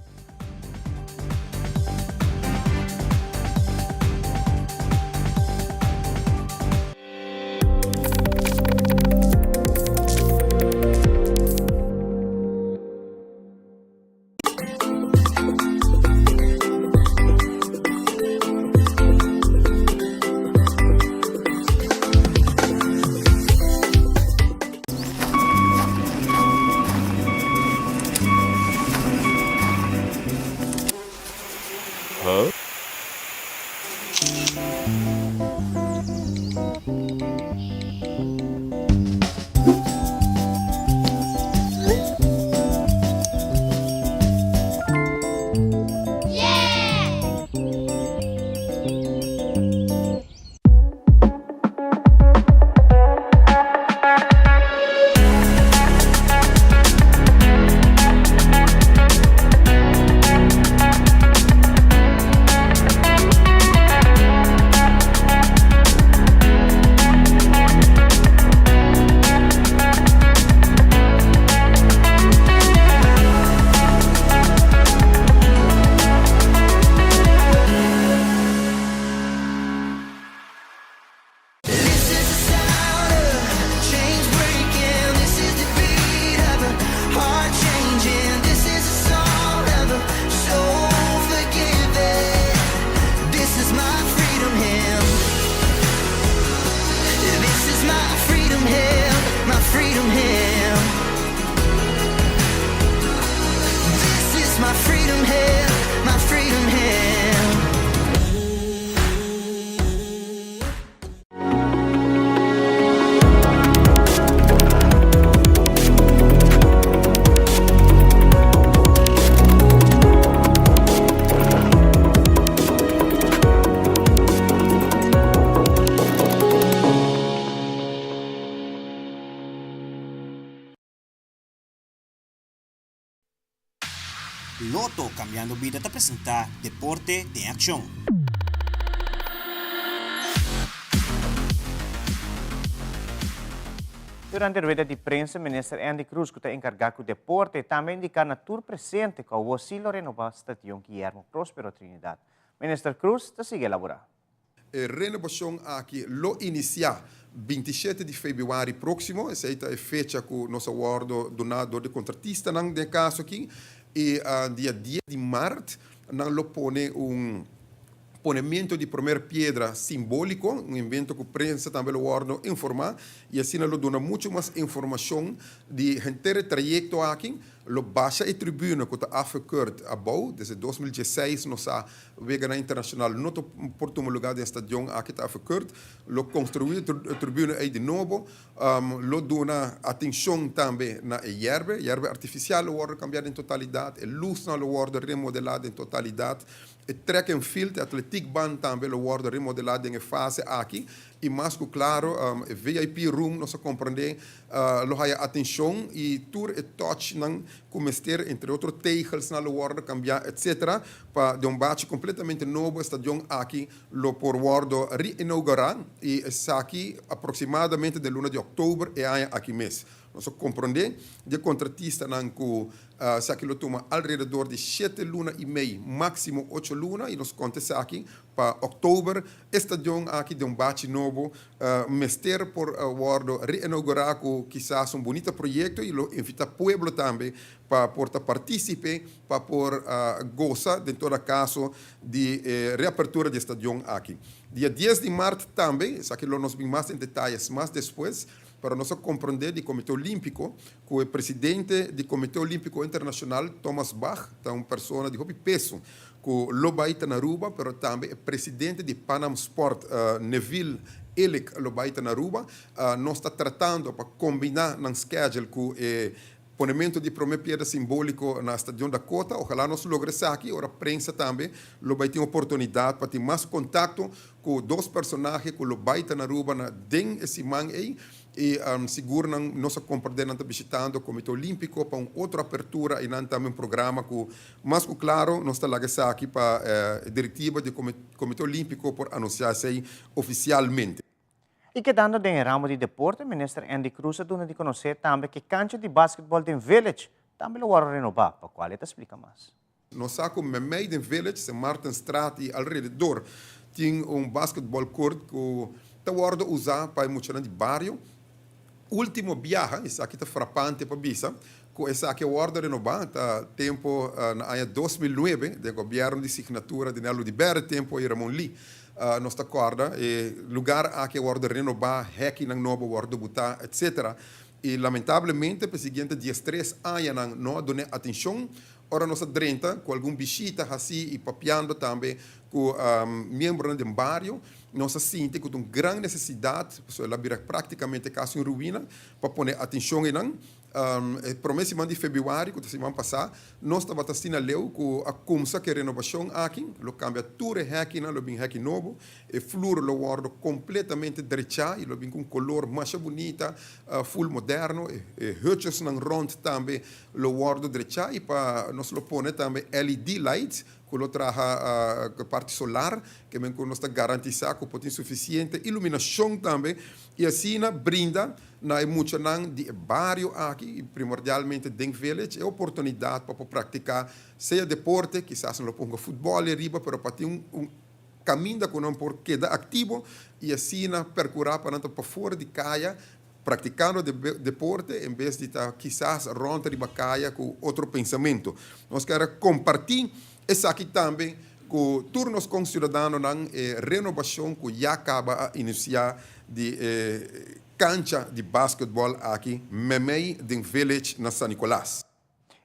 Lotto Cambiando Bida ta presenta Deporte den Accion. Durante rueda di prensa Minister Endy Croes cu ta encarga cu deporte tambe a indica na tur presente cu awo si lo renoba Stadion Guillermo Prospero Trinidad. Minister Croes ta sigui elabora. E renobacion aki lo inicia 27 di februari proximo, esey ta e fecha cu nos a wordo duna door di contratistanan den e caso aki, y dia dies di maart nan lo pone un ponemento di promer piedra simbolico, un evento cu prensa tambe lo wordo informa, y asina lo duna mucho mas informacion di henter e trayecto aki. Lo basha e tribune cu ta afgekeurd abou, desde 2016 nos a Weganan internacional no ta por tuma lugar den stadion aki ta afgekeurd. Lo construi e tribune ey di nobo. Lo duna atencion tambe na e yerbe. Yerbe artificial lo wordo cambia den totalidad. E luznan lo wordo remodela den totalidad. E track and field, e atletiekbaan tambe lo wordo remodela den e fase aki. Y mas cu claro, e VIP room nos a comprende lo haya atencion y tur e touchnan cu mester, entre otro tegelsnan lo wordo cambia, etc. Pa den un bachi completamente nobo e stadion aki lo por wordo reinaugura y esaki aproximadamente den luna di october e aña aki mes. Nos a comprende di e contratistanan cu esaki lo tuma alrededor di shete luna y mei, maximo ocho luna y nos conta esaki pa october e stadion aki den un bachi nobo mester por wordo reinaugura cu kisas un bunita proyecto y lo invita pueblo tambe pa por ta partícipe pa por gosa den toda caso di e reapertura di e stadion aki. Dia dies di mart tambe, esaki lo nos bin mas den detayes mas despues, pero nos a comprende di Comité Olimpico cu e presidente di Comité Olimpico Internacional, Thomas Bach, ta un persona di hopi peso cu lo bay ta na Aruba, pero tambe e presidente di Pan Am Sport, Neville Illig lo bay ta na Aruba. Nos ta tratando pa combina nan schedule cu e Ponementu di prome piedra simbóliko na Stadion Dakota. Ojalá nos logra esaki, ora prensa tambe lo bai tin oportunidat pa tin mas kontakto ku dos personahe ku lo bai ta na Aruba na den e siman ei. Y sigur nan nos a comprende nan ta bishitando Comite Olimpico pa un otro apertura y nan tambe un programa cu mas cu claro nos ta laga esaki pa e directiva di Comite Olimpico por anuncia esey oficialmente. Y kedando den e ramo di deporte, Minister Endy Croes a duna di conoce tambe cu e cancha di basketball den Village tambe lo worde renoba, pa cual e ta splica mas. Nos sa ku meimei den Village, Sint Maartenstraat i alrededor tin un basketball court ku ta wòrdu usá pa e muchanan di bario. Último biaha, esaki ta frapante pa bisa, ku esaki a wòrdu renobá ta tempu na aña 2009 den gobièrnu di signatura di Nel Oduber, tempu ei Ramon Lee. Nos ta kòrda e lugar aki a wòrdu renobá, hèkinan nobo a wòrdu butá, etcetera. I lamentablemente pa e siguiente diestres añanan no a dun'é atenshon. Ora nos a drenta ku algun bishita hasí i papiando tambe ku miembronan den bario, nos a sinti ku ta un gran nesesidat, pasobra el a bira práktikamente kasi un ruina, pa pone atenshon einan. E promé siman di febrüari, ku ta siman pasá, nos tabata asina leu ku a kumsa ku e renobashon aki. Lo kambia tur e hèkinan, lo bin hèki nobo. E flur lo wòrdu kompletamente drechá i lo bin ku un kolor masha bunita, ful moderno. E hutjesnan rònt tambe lo wòrdu drechá i pa nos lo pone tambe LED lights ku lo traha ku e parti solar, ke men ku nos ta garantisá ku por tin sufisiente iluminashon tambe i asina brinda na e muchanan di e bario aki i primordialmente den Village e oportunidat pa por praktiká sea deporte, kisas nan lo por hunga futbòl ariba pero pa tin un kaminda ku nan por keda aktivo i asina perkurá pa nan ta pafor di kaya praktikando deporte en bes di ta kisas rònt riba kaya ku otro pensamentu. Nos kier a kompartí esaki tambe ku tur nos konsiudadanonan, e renobashon ku ya kaba a inisiá di e kancha di basketbòl aki meimei den Village na San Nicolas.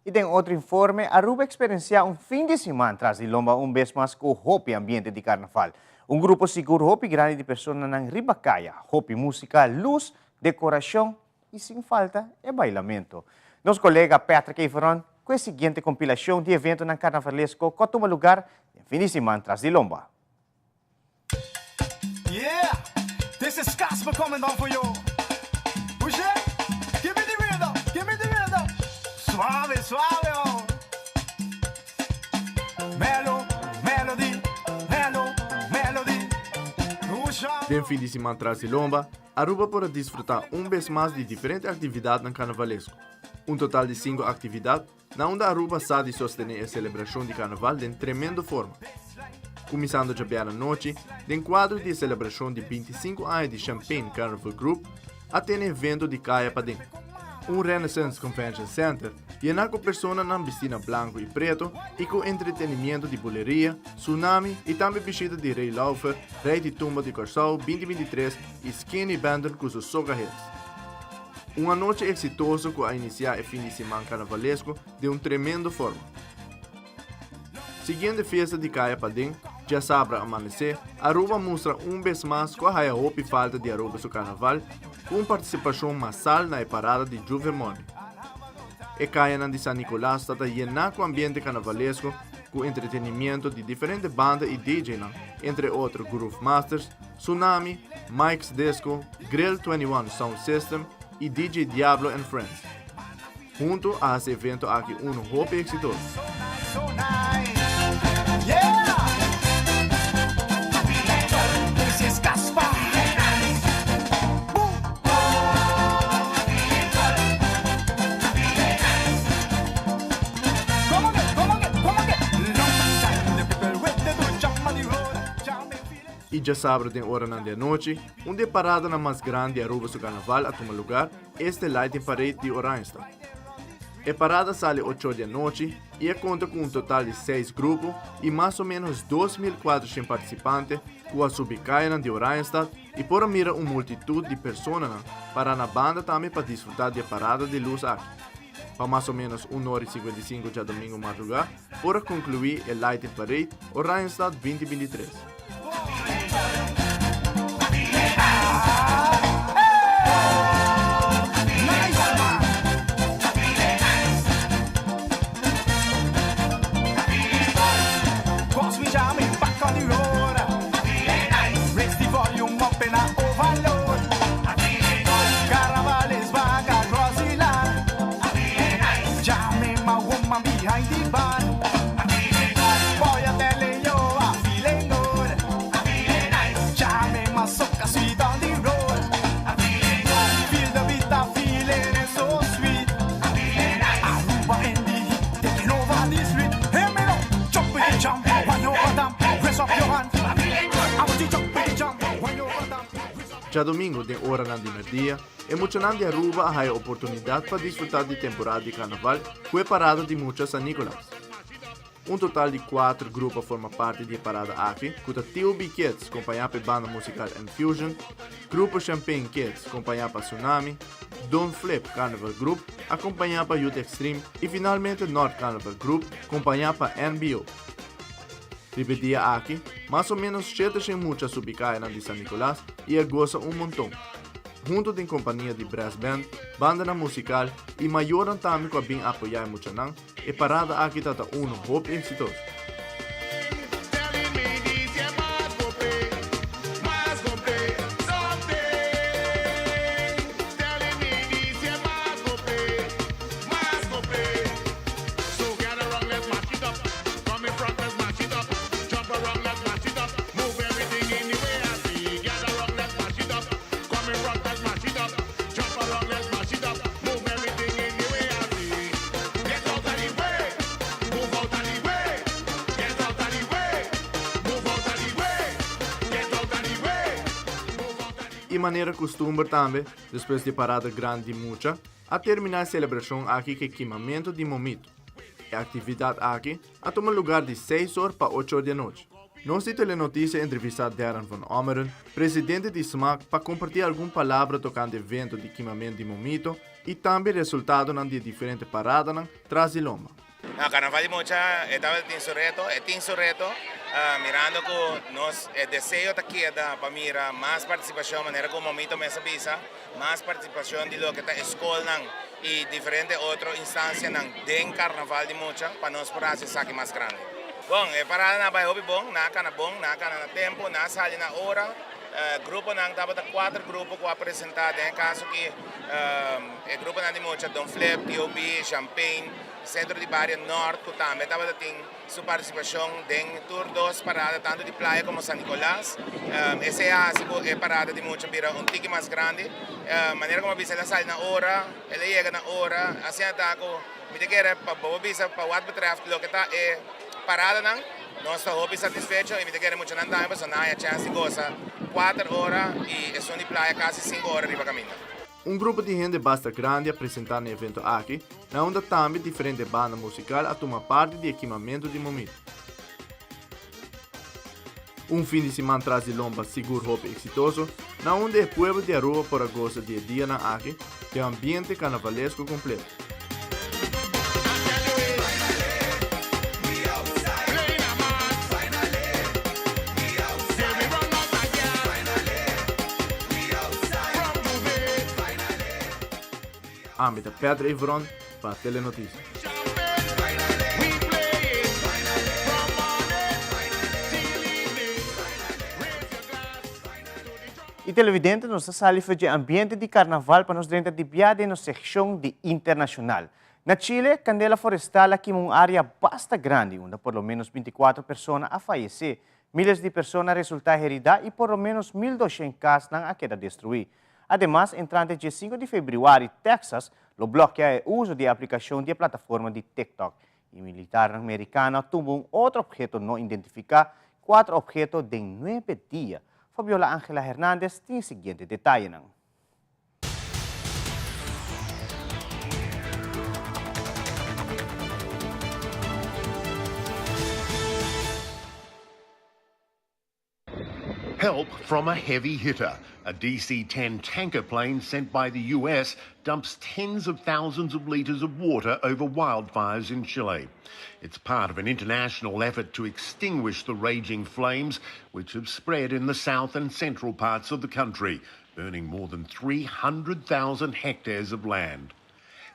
Y den otro informe, Aruba a experiencia un fin di siman tras di lomba un bes mas cu hopi ambiente di carnaval. Un grupo sigur hopi grandi di personanan riba caya, hopi musica, luz, decoracion y sin falta e bailamento. Nos colega Patrick Everon cu e siguiente compilacion di eventonan carnavalesco cu a tuma lugar den fin di siman tras di lomba. Yeah, this is Casper coming down for you. Oye, give me the rhythm, give me the rhythm. Suave, suave, oh. Melo, melody, melo, melody. Den fin di siman tras di lomba, Aruba por a disfruta un bes mas di diferente actividadnan carnavalesco. Un total di cinco actividad Na unda Aruba sa di sostené e selebrashon di karnaval den tremendo forma. Kuminsando djabièrnè anochi, den kuadro di e selebrashon di 25 aña di Champagne Carnival Group, a tene evento di kaya paden. Un Renaissance Convention Center yená ku personanan bistí na blanku i preto i ku entretenimiento di buleria, tsunami i tambe bishita di Ray Lauffer, Rei di Tumba di Kòrsou 2023 i Skinny Banden ku su soca hits. Un anochi eksitoso ku a inisiá e fin di siman karnavalesko den un tremendo forma. Siguiendo e fiesta di Kaya Paden, djasabra amanesé, Aruba a mustra un bes mas ku a haya hopi falta di Aruba su karnaval ku un partisipashon masal na e parada di Juve Money. E kayanan di San Nicolas ta ta yená ku ambiente karnavalesko ku entretenimiento di diferente banda i DJ-nan, entre otro Groove Masters, Tsunami, Mike's Disco, Grill 21 Sound System y DJ Diablo and Friends. Hunto a haci evento aki uno hopi exitoso. I djasabra den oranan di anochi, un di e paradanan mas grandi di Aruba su karnaval a tuma lugar, esta e Lighting Parade di Oranjestad. E parada a sali ocho di anochi i a konta ku un total di seis grupo i mas o ménos 2400 partisipante ku a subi kayanan di Oranjestad i por a mira un multitut di personanan pará na banda tambe pa disfrutá di e parada di lus aki. Pa mas o ménos un ora i 55 djadomingo mardugá, por a conclui e Lighting Parade Oranjestad 2023. Djadomingo den oranan di merdia, e muchanan di Aruba a haya oportunidad pa disfruta di temporada di carnaval cu e parada di mucha San Nicolas. Un total di cuater grupo a forma parti di e parada aki, cu ta TOB Kids compaña pa e banda musical Enfusion, Grupo Champagne Kids compaña pa Tsunami, Don Flip Carnival Group acompaña pa Youth Extreme y finalmente North Carnival Group compaña pa NBO. Riba e dia aki, mas o menos 700 mucha a subi cayanan di San Nicolas y a goza un monton. Hunto den compania di brass band, bandanan musical y mayornan tambe cu a bin apoya e muchanan, E parada aki ta ta uno hopi exitoso. I manera kustumber tambe, despues di e parada grandi di mucha, a terminá e selebrashon aki ku e kimamentu di momito. E aktividat aki a tuma lugar di seis or pa ocho or di anochi. Nos di Telenoticia a entrevistá Darren van Ommeren, presidente di smac, pa kompartí algun palabra tokante evento di kimamentu di momito i tambe resultadonan di e diferente paradanan tras di lomba. No, Carnaval di Mucha e tabata tin su reto, e tin su reto, mirando cu nos e deseo ta keda pa mira mas participacion, manera cu Momito mes a bisa, mas participacion di loke ta e scolnan y diferente otro instancianan den Carnaval di Mucha pa nos por haci esaki mas grandi. Bon, e paradanan a bay hopi bon, nan a cana bon, nan a cana na tempo, nan a sali na ora. Gruponan tabata kuater grupo ku a presentá den e kaso aki e gruponan di mucha Don Flip, TOB, Champagne, Sentro di Bario Nort ku tambe tabata tin su partisipashon den tur dos parada tantu di Playa komo San Nicolas. Esei a hasi ku e parada di mucha bira un tiki mas grandi. Manera ku mi a bisa el a sali na ora, el a yega na ora, asina ta ku mi ta kere pa bo bisa pa wat betreft loke ta e paradanan. Nos ta hopi satisfecho y mi ta kere muchanan tambe pasobra nan haya chance di goza kuater ora y esun di playa casi sinku ora riba caminda. Un grupo di hende basta grandi a presenta na e evento aki, na unda tambe diferente banda musical a tuma parti di e kimamento di momito. Un fin di siman tras di lomba sigur hopi exitoso, na unda e pueblo di Aruba por a goza di e dianan aki den un ambiente carnavalesco completo. Ami ta Pedro Evron pa Telenoticia. Y televidente nos ta sali for dje ambiente di carnaval pa nos drenta di bia den nos seccion di internacional. Na Chile, candela forestal a kima un area basta grandi unda por lo menos 24 persona a fayece. Miles di persona a resulta herida y por lo menos 1200 casnan a keda destrui. Ademas, entrante dje 5 di februari, Texas lo blokea e uso di e aplicacion di e plataforma di TikTok. Y militarnan mericano a tumba un otro obheto no identifica, cuatro obheto den nuebe dia. Fabiola Angela Hernandez tin e siguiente detayenan. Help from a heavy hitter. A DC 10 tanker plane sent by the US dumps tens of thousands of litres of water over wildfires in Chile. It's part of an international effort to extinguish the raging flames, which have spread in the south and central parts of the country, burning more than 300,000 hectares of land.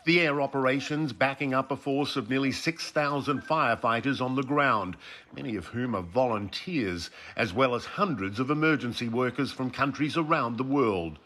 The air operations backing up a force of nearly 6,000 firefighters on the ground, many of whom are volunteers, as well as hundreds of emergency workers from countries around the world.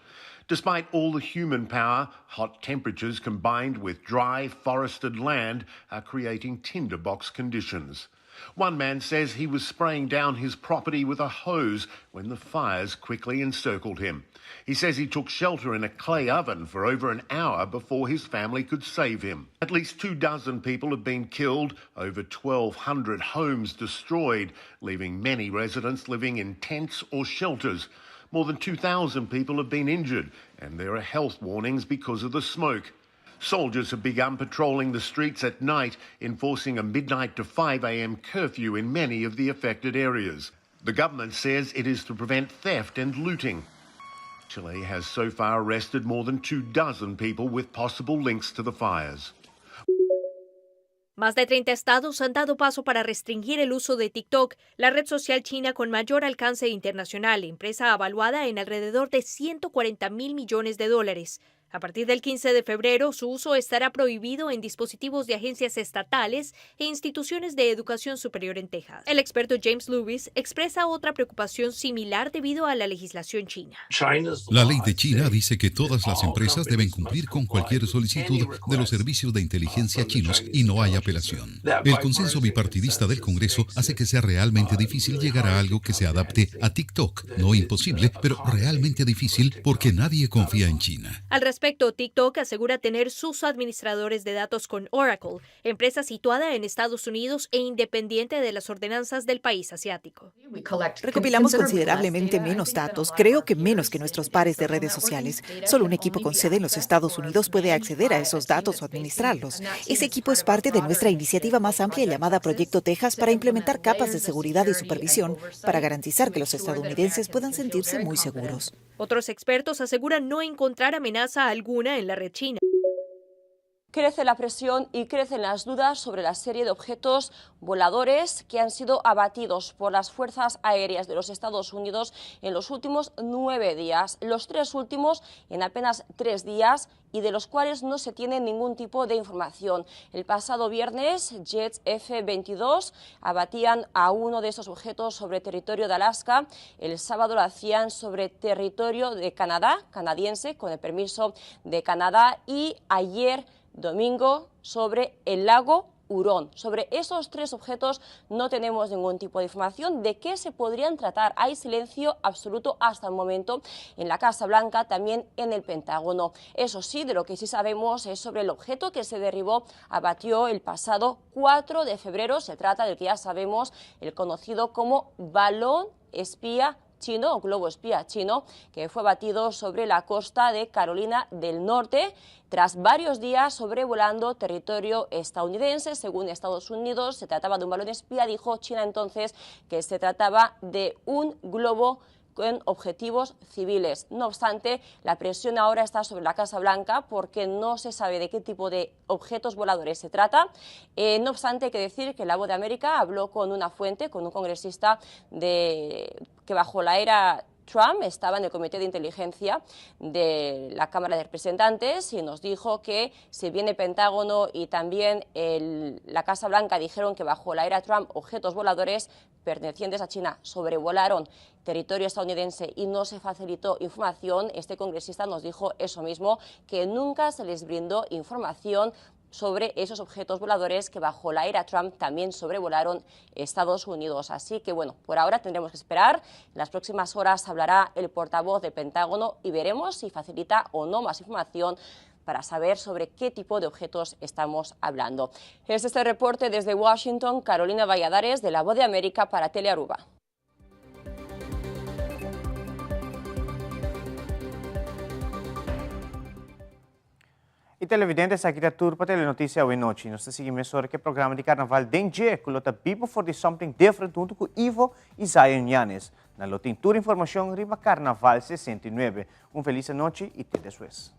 Despite all the human power, hot temperatures combined with dry, forested land are creating tinderbox conditions. One man says he was spraying down his property with a hose when the fires quickly encircled him. He says he took shelter in a clay oven for over an hour before his family could save him. At least two dozen people have been killed, over 1,200 homes destroyed, leaving many residents living in tents or shelters. More than 2,000 people have been injured, and there are health warnings because of the smoke. Soldiers have begun patrolling the streets at night, enforcing a midnight to 5 a.m. curfew in many of the affected areas. The government says it is to prevent theft and looting. Chile has so far arrested more than two dozen people with possible links to the fires. Más de 30 estados han dado paso para restringir el uso de TikTok, la red social china con mayor alcance internacional, empresa avaluada en alrededor de 140 mil millones de dólares. A partir del 15 de febrero, su uso estará prohibido en dispositivos de agencias estatales e instituciones de educación superior en Texas. El experto James Lewis expresa otra preocupación similar debido a la legislación china. La ley de China dice que todas las empresas deben cumplir con cualquier solicitud de los servicios de inteligencia chinos y no hay apelación. El consenso bipartidista del Congreso hace que sea realmente difícil llegar a algo que se adapte a TikTok. No imposible, pero realmente difícil porque nadie confía en China. Al respecto, TikTok asegura tener sus administradores de datos con Oracle, empresa situada en Estados Unidos e independiente de las ordenanzas del país asiático. Recopilamos considerablemente menos datos, creo que menos que nuestros pares de redes sociales. Solo un equipo con sede en los Estados Unidos puede acceder a esos datos o administrarlos. Ese equipo es parte de nuestra iniciativa más amplia llamada Proyecto Texas para implementar capas de seguridad y supervisión para garantizar que los estadounidenses puedan sentirse muy seguros. Otros expertos aseguran no encontrar amenaza alguna en la red china. Crece la presión y crecen las dudas sobre la serie de objetos voladores que han sido abatidos por las fuerzas aéreas de los Estados Unidos en los últimos nueve días. Los tres últimos en apenas tres días y de los cuales no se tiene ningún tipo de información. El pasado viernes, jets F-22 abatían a uno de esos objetos sobre territorio de Alaska. El sábado lo hacían sobre territorio de Canadá, canadiense, con el permiso de Canadá. Y ayer domingo sobre el lago Hurón. Sobre esos tres objetos no tenemos ningún tipo de información de qué se podrían tratar. Hay silencio absoluto hasta el momento en la Casa Blanca, también en el Pentágono. Eso sí, de lo que sí sabemos es sobre el objeto que se derribó, abatió el pasado 4 de febrero. Se trata del que ya sabemos, el conocido como balón espía chino o globo espía chino que fue abatido sobre la costa de Carolina del Norte tras varios días sobrevolando territorio estadounidense. Según Estados Unidos, se trataba de un balón espía, dijo China entonces que se trataba de un globo con objetivos civiles. No obstante, la presión ahora está sobre la Casa Blanca porque no se sabe de qué tipo de objetos voladores se trata. Eh, no obstante, hay que decir que la Voz de América habló con una fuente, con un congresista de, que bajo la era Trump estaba en el Comité de Inteligencia de la Cámara de Representantes y nos dijo que si bien el Pentágono y también la Casa Blanca dijeron que bajo la era Trump objetos voladores pertenecientes a China sobrevolaron territorio estadounidense y no se facilitó información, este congresista nos dijo eso mismo, que nunca se les brindó información sobre esos objetos voladores que bajo la era Trump también sobrevolaron Estados Unidos. Así que bueno, por ahora tendremos que esperar. En las próximas horas hablará el portavoz del Pentágono y veremos si facilita o no más información para saber sobre qué tipo de objetos estamos hablando. Es este reporte desde Washington, Carolina Valladares, de La Voz de América para Telearuba. Y televidente, esaki ta tur pa Telenoticia awe nochi. Nos ta sigui mesora cu e programa di Carnaval den dje, cu lo ta bibo for di Something Different hunto cu Ivo y Zion Yanes. Nan lo tin tur informacion riba Carnaval 69. Un feliz anochi y te despues.